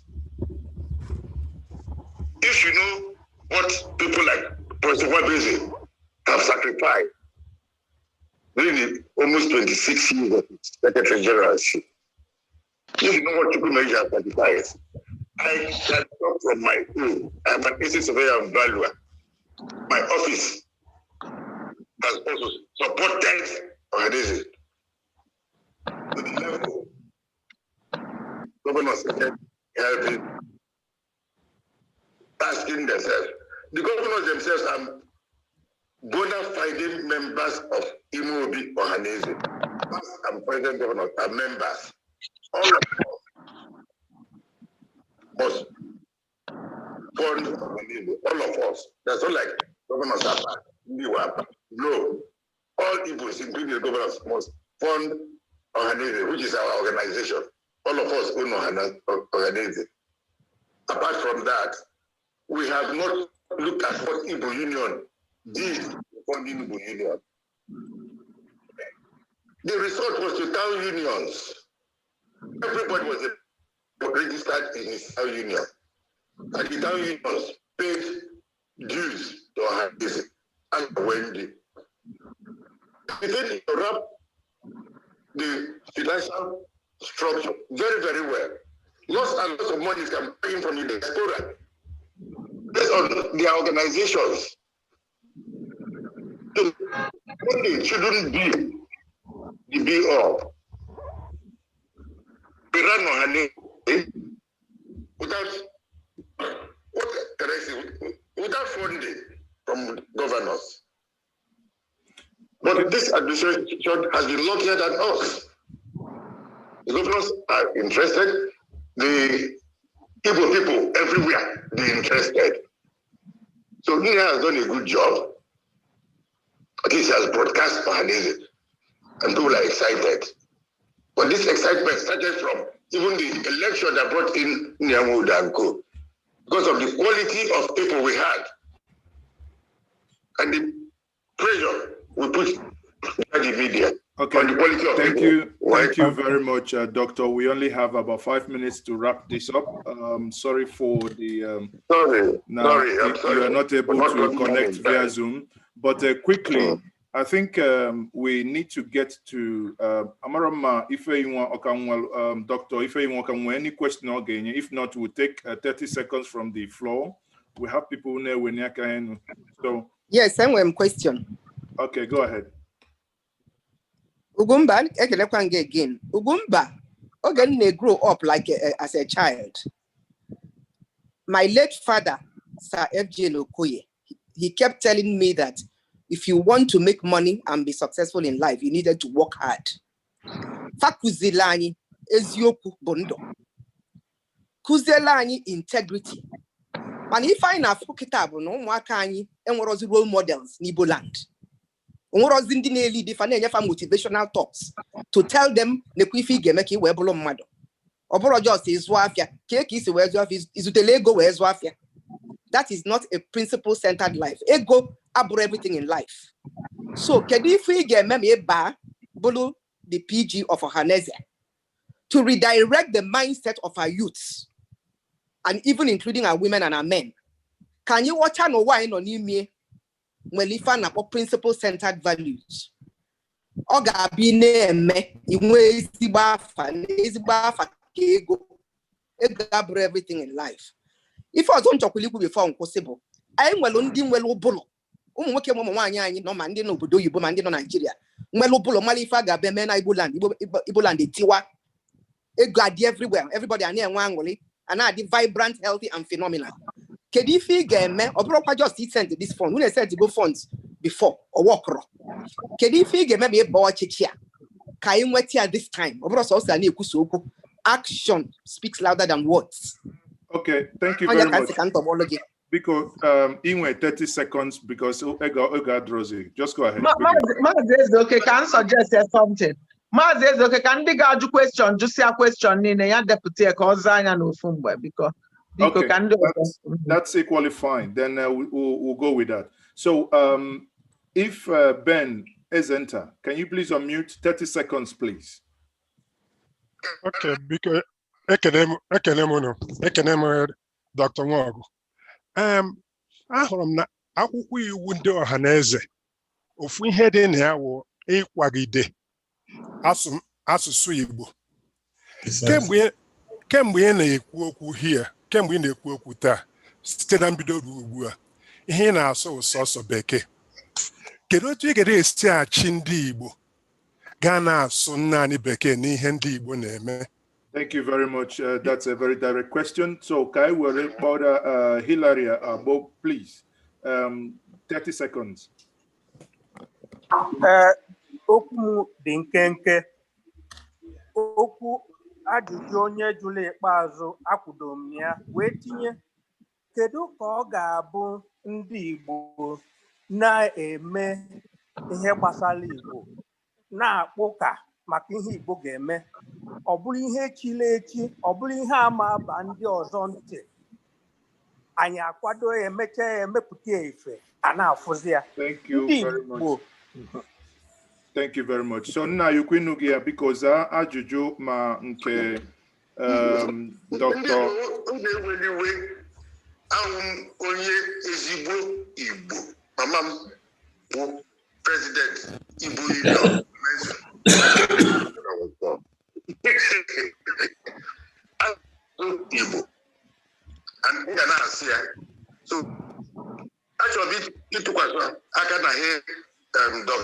If you know what people like Professor Wabeze have sacrificed during the almost 26 years of Secretary Generalship, if you know what Chukwumeji has sacrificed, I can talk from my own. I'm an AC surveyor and valuer. My office has also supported Ohanaeze to the level governors helping, asking themselves, The governors themselves are bona fide members of Imobi Ohaneze. Past and present governors are members. All of us must fund Ohaneze. All of us. That's not like governors are bad. Ndị are bad. No. All Igbos, including the governors, must fund Ohaneze, which is our organization. All of us own Ohaneze. Apart from that, we have not looked at what Igbo Union did funding Igbo Union. The result was to town unions. Everybody was registered in his town union. And the town unions paid dues to Ohaneze and Wendy. They did wrap the financial structure very, very well. Lots and lots of money can come from the diaspora based on their organizations. So money shouldn't be the be all. We ran Ohaneze without, what can I say, without funding from governors. But this administration has been luckier than us. The governors are interested. The Igbo people everywhere, they're interested. So Nina has done a good job. At least he has broadcast Ohaneze, and people are excited. But this excitement started from even the election that brought in Nyamuda and co. Because of the quality of people we had and the pressure we put on the media. Okay. On the quality of Thank people. you. Thank you very much, Doctor. We only have about 5 minutes to wrap this up. Sorry for the. Sorry. Now, sorry, I'm you, sorry. you are not able We're not to talking connect about via that. Zoom, but quickly, I think we need to get to Amarama Ifeyinwa Okanwa, Doctor Ifeyinwa Okanwa. Any question again? If not, we'll take 30 seconds from the floor. We have people there. So Yes, enwere m question. Okay, go ahead. Ugwumba, ekelekwa m gị again. Ugwumba, oge m na-grow up like as a child, my late father, Sir F.J. Okoye, he kept telling me that if you want to make money and be successful in life, you needed to work hard. Fa kụzili anyị eziokwu bụ ndụ. Kụziela anyị integrity. Mana ife anyị na-afụ kịta bụ na ụmụaka anyị enwerozi role models n'Igbo land. Onwerozi ndị na-eli fa na-enyefa motivational talks to tell them nekwa ife ị ga-eme ka ị wee bụrụ mmadụ. Ọ bụrụ just ịzụ afịa ka isi wee zụọ afịa, izutele ego wee zụọ afịa. That is not a principle centered life. Ego abụrụ everything in life. So kedu ife ị ga-eme ma ị baa bụrụ the PG of Ohaneze to redirect the mindset of our youths and even including our women and our men, ka anyị ghọta n'ụwa anyị nọ n'ime nwere ife a na-akpọ principle centered values? Ọ ga-abịa ị na-eme inwe ezigbo afa na ezigbo afa ka ego. Ego abụrụ everything in life. Ife ọzọ m chọkwara ikwu before nkwụsị bụ anyị nwere ndị nwere ụbụlụ, ụmụ nwoke ma ụmụ nwaanyị anyị nọ, ma ndị n'obodo oyibo ma ndị nọ Naijiria, nwere ụbụlụ mara ife a ga-abịa mee na Igbo land. Igbo land etiwa ego adị everywhere, everybody a na-enwe aṅụrị, a na-adị vibrant, healthy and phenomenal. Kedu ife ị ga-eme? Ọ bụrụkwa just send this fund, unu send go funds before ọwọkọrọ. Kedu ife ị ga-eme ma ị baa ọchịchị a ka anyị nweta ya this time? Ọ bụrụ sọsọ a na-ekwusa okwu, action speaks louder than words. Okay, thank you Onye very ka much. nsị ka m tọgbọlụ gị. Biko, inwe 30 seconds because Ego Adrozi. Just go ahead quickly. Maazị Ezeoke, ka m suggest ya something. Maazị Ezeoke, ka ndị ga-ajụ question jụsịa question niile ya, depụta ya ka ọ zaa anya n'ofu mgbe, biko. Biko. Okay, Ka ndị ọzọ. that's equally fine. Then we'll go with that. So if Ben Ezenta, can you please unmute 30 seconds, please? Okay, biko, ekene m unu, ekene m Dr. Nwaọgụ. Ahụrụ m na akwụkwọ iwu ndị ọha na eze, ofu ihe dị na ya wụ ịkwagide asụsụ Igbo. Kemgbe ị na-ekwu okwu here, kemgbe ị na-ekwu okwu taa, site na mbido ruo ugbu a, ihe ị na-asụ wụ sọsọ Bekee. Kedu otu ị ga-esi achị ndị Igbo gaa na-asụ naanị Bekee n'ihe ndị Igbo na-eme? Thank you very much. That's a very direct question. So Kai Were Powder, Hilary Abo, please. 30 seconds. Ee, okwu m dị nkenke. Okwu ajụjụ onye jụrụ ikpeazụ, akwudo m ya wee tinye, kedu ka ọ ga-abụ ndị Igbo na-eme ihe gbasara Igbo, na-akpụ ụka maka ihe Igbo ga-eme, ọ bụrụ ihe chiri echi, ọ bụrụ ihe ama aba ndị ọzọ ntị, anyị akwado ya, emechaa ya, emepụta ya, ife a na-afụzi ya? Thank you Ndị very Igbo much. Thank you very much. So nna anyị ukwu, ịnụghị ya, biko zaa ajụjụ ma nke Ndị Dr. Igbo na-eweli iwe ahụ, m onye ezigbo Igbo. Mama m bụ president Igbo Union. Asụ Igbo and m ga na-asị ya. So achọrọ m ịtụkwasị aka na ihe Dr.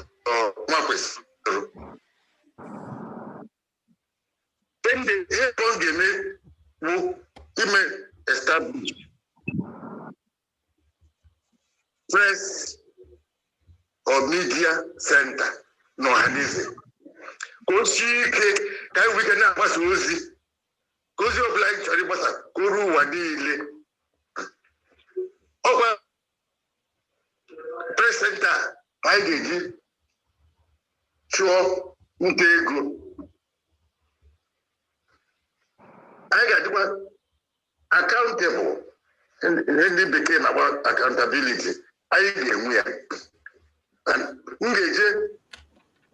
Nwakwesịrị. Ihe ọ ga-eme bụ ime establish press or media center n'Ọhaneze ka o sie ike, ka anyị nwee ike na-agbasa ozi, ka ozi ọbụla anyị chọrọ ịgbasa ka o ruo ụwa niile. Ọkwa press center ka anyị ga-eji chụọ nta ego. Anyị ga-adịkwa accountable. Ihe ndị bekee na-akpọ accountability, anyị ga-enwe ya. And m ga-eje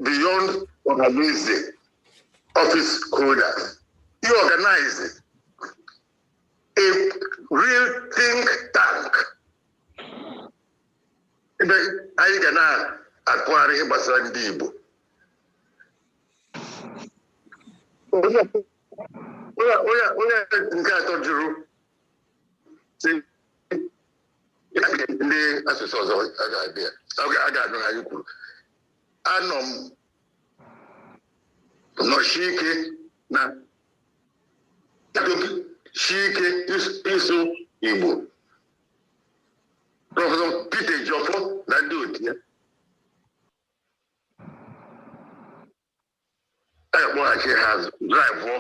beyond Ọhaneze office holders, you organize a real think tank ebe anyị ga na-atụgharị ihe gbasara ndị Igbo. Onye nke atọ jụrụ sị ndị asụsụ ọzọ a ga-abịa, a ga-anụ ha. Anyị kwuru, anọ m nọchi ike na shi ike ịsụ Igbo. Prọfesọ Peter Ejiofor na ndị otu ya a ga-akpọghachi ha azụ draịvụọ.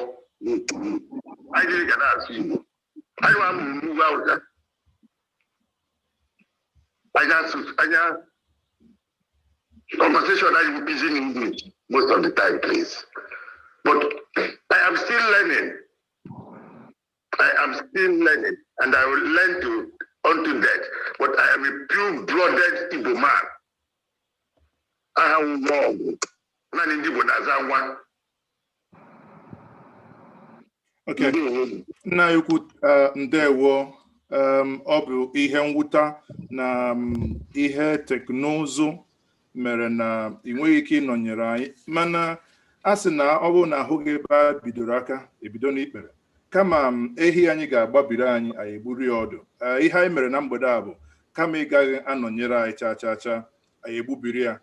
Anyị niile ga na-asụ Igbo. Anyị nwa mụrụ n'ugwu Awụsa, anyị asụ anya conversation anyị bụ pidgin English most of the time, please. But I am still learning. I am still learning, and I will learn to unto death. But I am a pure-blooded Igbo man. Aha nwa ọgwụ naanị ndị Igbo na-aza nwa. Okay. Nna anyị ukwu, ndewo. Ọ bụ ihe mwụta na ihe teknụzụ mere na ị nweghị ike ịnọnyere anyị, mana a sị na ọ bụrụ na ahụ gị ebe a bidoro aka ebido n'ikpere, kama ehi anyị ga-agbabiri anyị, anyị egburu ya ọdụ. Ihe anyị mere na mgbede a bụ kama ị gaghị anọnyere anyị chaa chaa chaa, anyị egbubiri ya.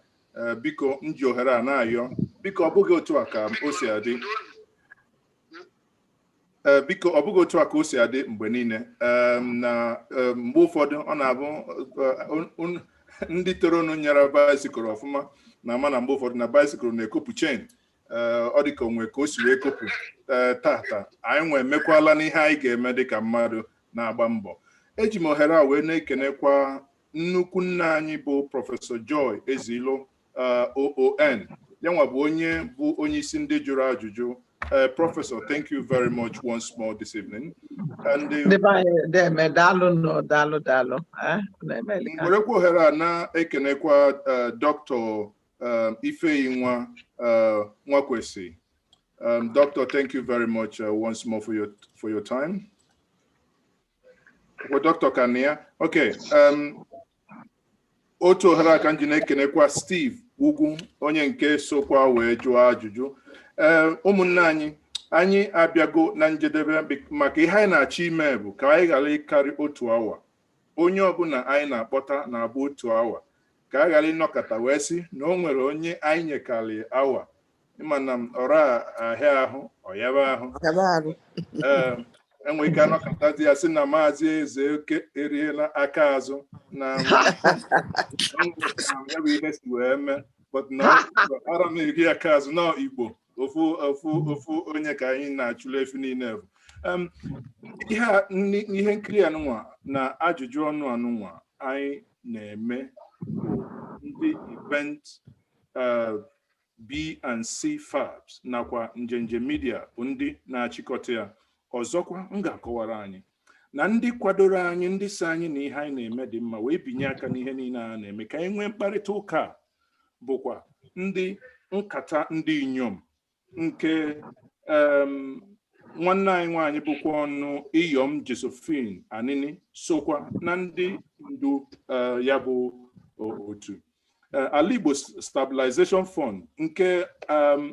Biko, m ji ohere a na-ayọ, biko, ọ bụghị otu a ka o si adị. Ee, biko, ọ bụghị otu a ka o si adị mgbe niile. Na mgbe ụfọdụ ọ na-abụ ndị toronu nyara bicycle ọfụma na ama na mgbe ụfọdụ na bicycle na-ekopụ chain. Ọ dị ka onwe ka o si wee kopụ. Ee, tata anyị nwe emekwala n'ihe anyị ga-eme dịka mmadụ na-agba mbọ. Eji m ohere a wee na-ekenekwa nnukwu nna anyị bụ Prọfesọ Joy Ezilo, OON, yanwa bụ onye bụ onye isi ndị jụrụ ajụjụ. Professor, thank you very much once more this evening. And Ndị be anyị deme, daalụ nụ, daalụ, daalụ. Na-emelika. Werekwa ohere a na-ekenekwa Dr. Ifeyinwa Nwakwesi. Doctor, thank you very much once more for your time. Well, Dr. Kania, okay. Otu ohere a ka m ji na-ekenekwa Steve Ugwu, onye nke sokwa wee jụọ ajụjụ. Ee, ụmụnne anyị, anyị abịago na njedebe maka ihe anyị na-achọ ime bụ ka anyị ghara ịkarị otu awa. Onye ọbụla anyị na-akpọta na-abụ otu awa, ka a ghara ịnọkọta wee sị na o nwere onye anyị nyekarị awa, ịma na ọra ahịa ahụ ọyaba ahụ. Yaba arụ. Ee. Enwe ike anọkọtazi ya sị na Maazị Ezeoke eriela aka azụ na ya bụ ihe si wee mee, but na ara m eri aka azụ na Igbo ofu ofu ofu onye ka anyị na-achụla efi niile bụ ihe a, ihe nkiri anụnwa na ajụjụ ọnụ anụnwa anyị na-eme bụ ndị event B and C Fabs nakwa Njenje Media bụ ndị na-achịkọta ya. Ọzọkwa, m ga-akọwara anyị na ndị kwadoro anyị, ndị si anyị na ihe anyị na-eme dị mma wee binye aka n'ihe niile a na-eme ka anyị nwee mkparịta ụka a, bụkwa ndị nkata ndị inyom nke nwanne anyị nwaanyị bụkwa ọnụ Iyom Josephine Anini sokwa na ndị ndu ya bụ otu Ala Igbo Stabilization Fund nke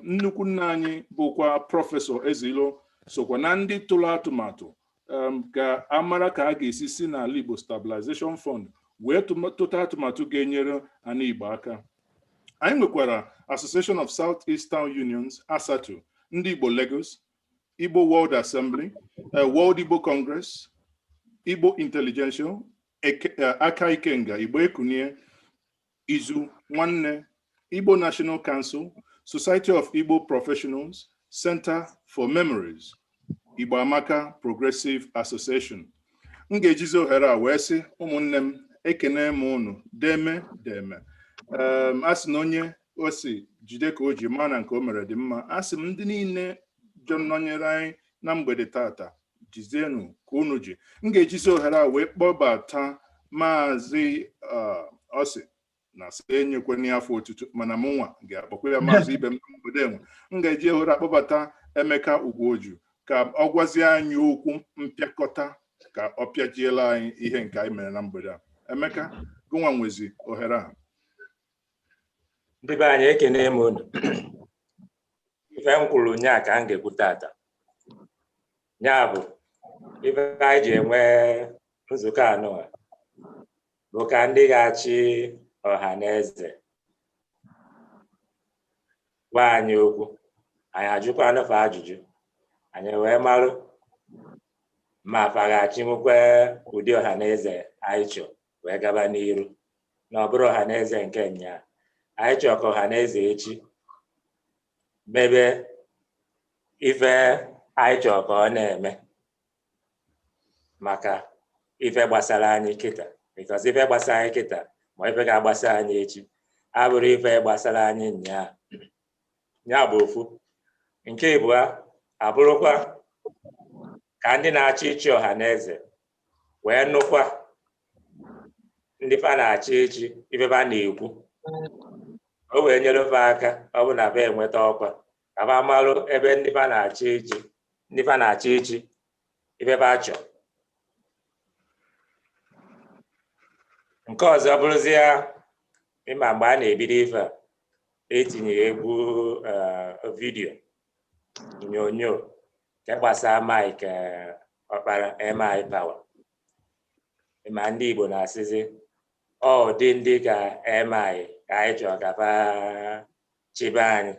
nnukwu nna anyị bụkwa Prọfesọ Ezilo sokwa na ndị tụrụ atụmatụ ka amara ka a ga-esi si n'Ala Igbo Stabilization Fund wee tụta atụmatụ ga-enyere ala Igbo aka. Anyị nwekwara Association of South East Town Unions, ASATU, ndị Igbo Lagos, Igbo World Assembly, World Igbo Congress, Igbo Intelligentsia, Aka Ikenga, Igbo Ekunie, Izu Nwanne, Igbo National Council, Society of Igbo Professionals, Center for Memories, Igbo Amaka Progressive Association. M ga-ejizi ohere a wee sị, ụmụnne m, ekene m unu deme deme. A sị na onye o si jide ka o ji maa na nke o mere dị mma. A sị m ndị niile jọ nọnyere anyị na mgbede tata, jizienụ ka unu ji. M ga-ejizi ohere a wee kpọbata Maazị ọsị na sị enyekwana ya afọ otutu, mana mụ nwa ga-akpọkwa ya maazị ibe m na mgbede enwe. M ga-eji ohere akpọbata Emeka Ugwuoju ka ọ gwazie anyị okwu mpịakọta, ka ọ pịajiela anyị ihe nke anyị mere na mgbede a. Emeka, gụnwa nwezi ohere a. Ndị be anyị, ekene m unu. Ife m kwuru nyaa ka m ga-ekwu tata. Ya bụ ife anyị ji enwe nzukọ anọ a bụ ka ndị ga-achị ọha na eze gwa anyị okwu, anyị ajụkwanụ fa ajụjụ, anyị wee marụ ma fa ga-achịnwukwe ụdị ọha na eze anyị chọ wee gaba n'iru, na ọ bụrụ ọha na eze nke nyaa anyị chọrọ ka ọha na eze echi mebe ife anyị chọrọ ka ọ na-eme maka ife gbasara anyị kịta, because ife gbasara anyị kịta ma ife ga-agbasa anyị echi abụrụ ife gbasara anyị nyaa. Ya bụ ofu. Nke ịbụa abụrụkwa ka ndị na-achị ịchị ọha na eze wee nụkwa ndị fa na-achị ịchị ife fa na-ekwu, o wee nyere fa aka. Ọ bụ na fa enweta ọkwa, ka fa marụ ebe ndị fa na-achị ịchị, ndị fa na-achị ịchị ife fa chọ. Nke ọzọ bụrụzie ịma mgbe a na-ebido ife a, etinye egwu vidiyo onyonyo nke gbasara Mike Ọkpara MI Power. Ma ndị Igbo na-asịzi ọ dị ndị ka MI ka anyị chọrọ ka fa chịbe anyị.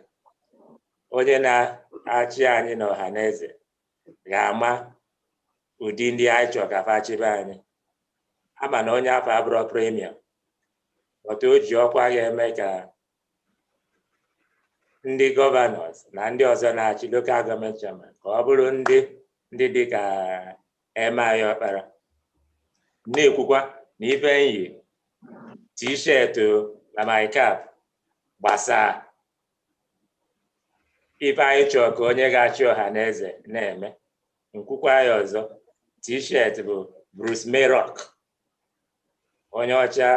Onye na-achị anyị na ọha na eze ga-ama ụdị ndị anyị chọrọ ka fa chịbe anyị. Ama na onye afọ abụrọ premium, but o ji ọkwa ga-eme ka ndị gọvanọs na ndị ọzọ na-achị lokal gọọmenti chairman ka ọ bụrụ ndị dị ka MI Ọkpara. Na-ekwukwa na ife nyi t-shirt na my cap gbasaa ife anyị chọrọ ka onye ga-achị ọha na eze na-eme. Nkwukwa ya ọzọ, t-shirt bụ Bruce Mayrock, onye ọcha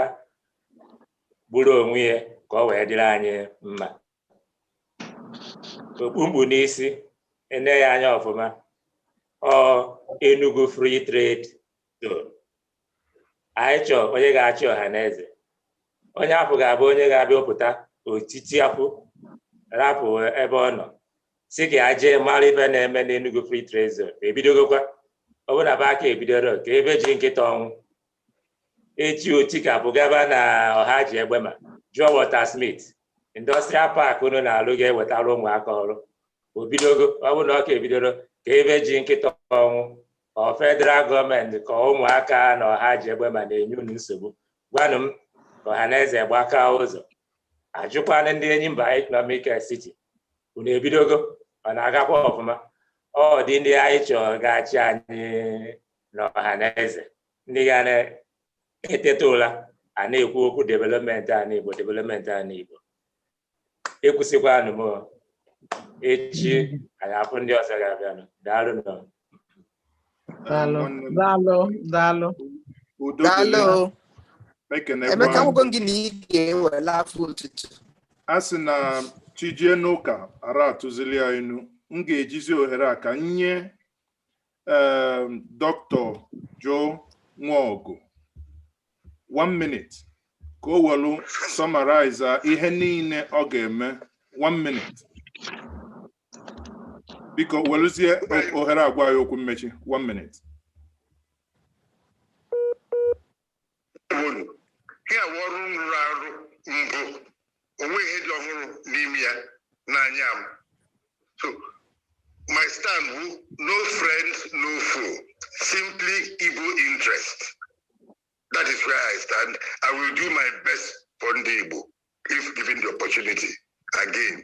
gburu onwe ya ka ọ wee dịrị anyị mma. Okpumkpu n'isi, ene ya anya ọfụma, ọ Enugu Free Trade Zone. Anyị chọọ onye ga-achị ọha na eze, onye afọ ga-abụ onye ga-abịa pụta otiti akwụ rapụ ebe ọ nọ si ka ya jee mara ife na-eme n'Enugu Free Trade Zone. Ebidogokwa ọ bụ na be aka ebidoro ka ebe ji nkịta ọnwụ echi oti ka bụ gaba na ọha ji egbe ma jụọ Walter Smith industrial park unu na-alụ ga-ewetara ụmụaka ọrụ. Obidogo ọ bụ na ọ ka ebidoro ka ebe ji nkịta ọnwụ. Ọ federal gọọmenti ka ụmụaka na ọha ji egbe ma na-enye unu nsogbu, gwanụ m ka ọha na eze gbaka ụzọ. Ajụkwana ndị Enyimba Economic City, unu ebidogo? Ọ na-agakwa ọfụma? Ọ dị ndị anyị chọrọ ga-achị anyị na ọha na eze, ndị ga na-eteta ụra a na-ekwu okwu development ala Igbo, development ala Igbo. Ekwusịkwanụ m, echi anyị afụ ndị ọzọ ga-abịanụ. Daalụ nọ. Daalụ, Nwanne m, daalụ, daalụ. Udo dịrị. Daalụ. Ekenekwa. Emeka, nwụgo gị na ị ga-ewela afọ otutu. A sị na chijie n'ụka ara atụzili ya inu. M ga-ejizi ohere a ka m nye Dr. Joe Nwogu one minute ka o welu summarize ihe niile ọ ga-eme. One minute, biko. Weluzie ohere agwa ya okwu mmechi. One minute. Unu ihe awụ ọrụ m rụrụ arụ mbụ, onwe ihe dị ọhụrụ n'ime ya n'anya m. So my stand wu no friend, no foe, simply Igbo interest. That is where I stand. I will do my best for ndị Igbo if given the opportunity again.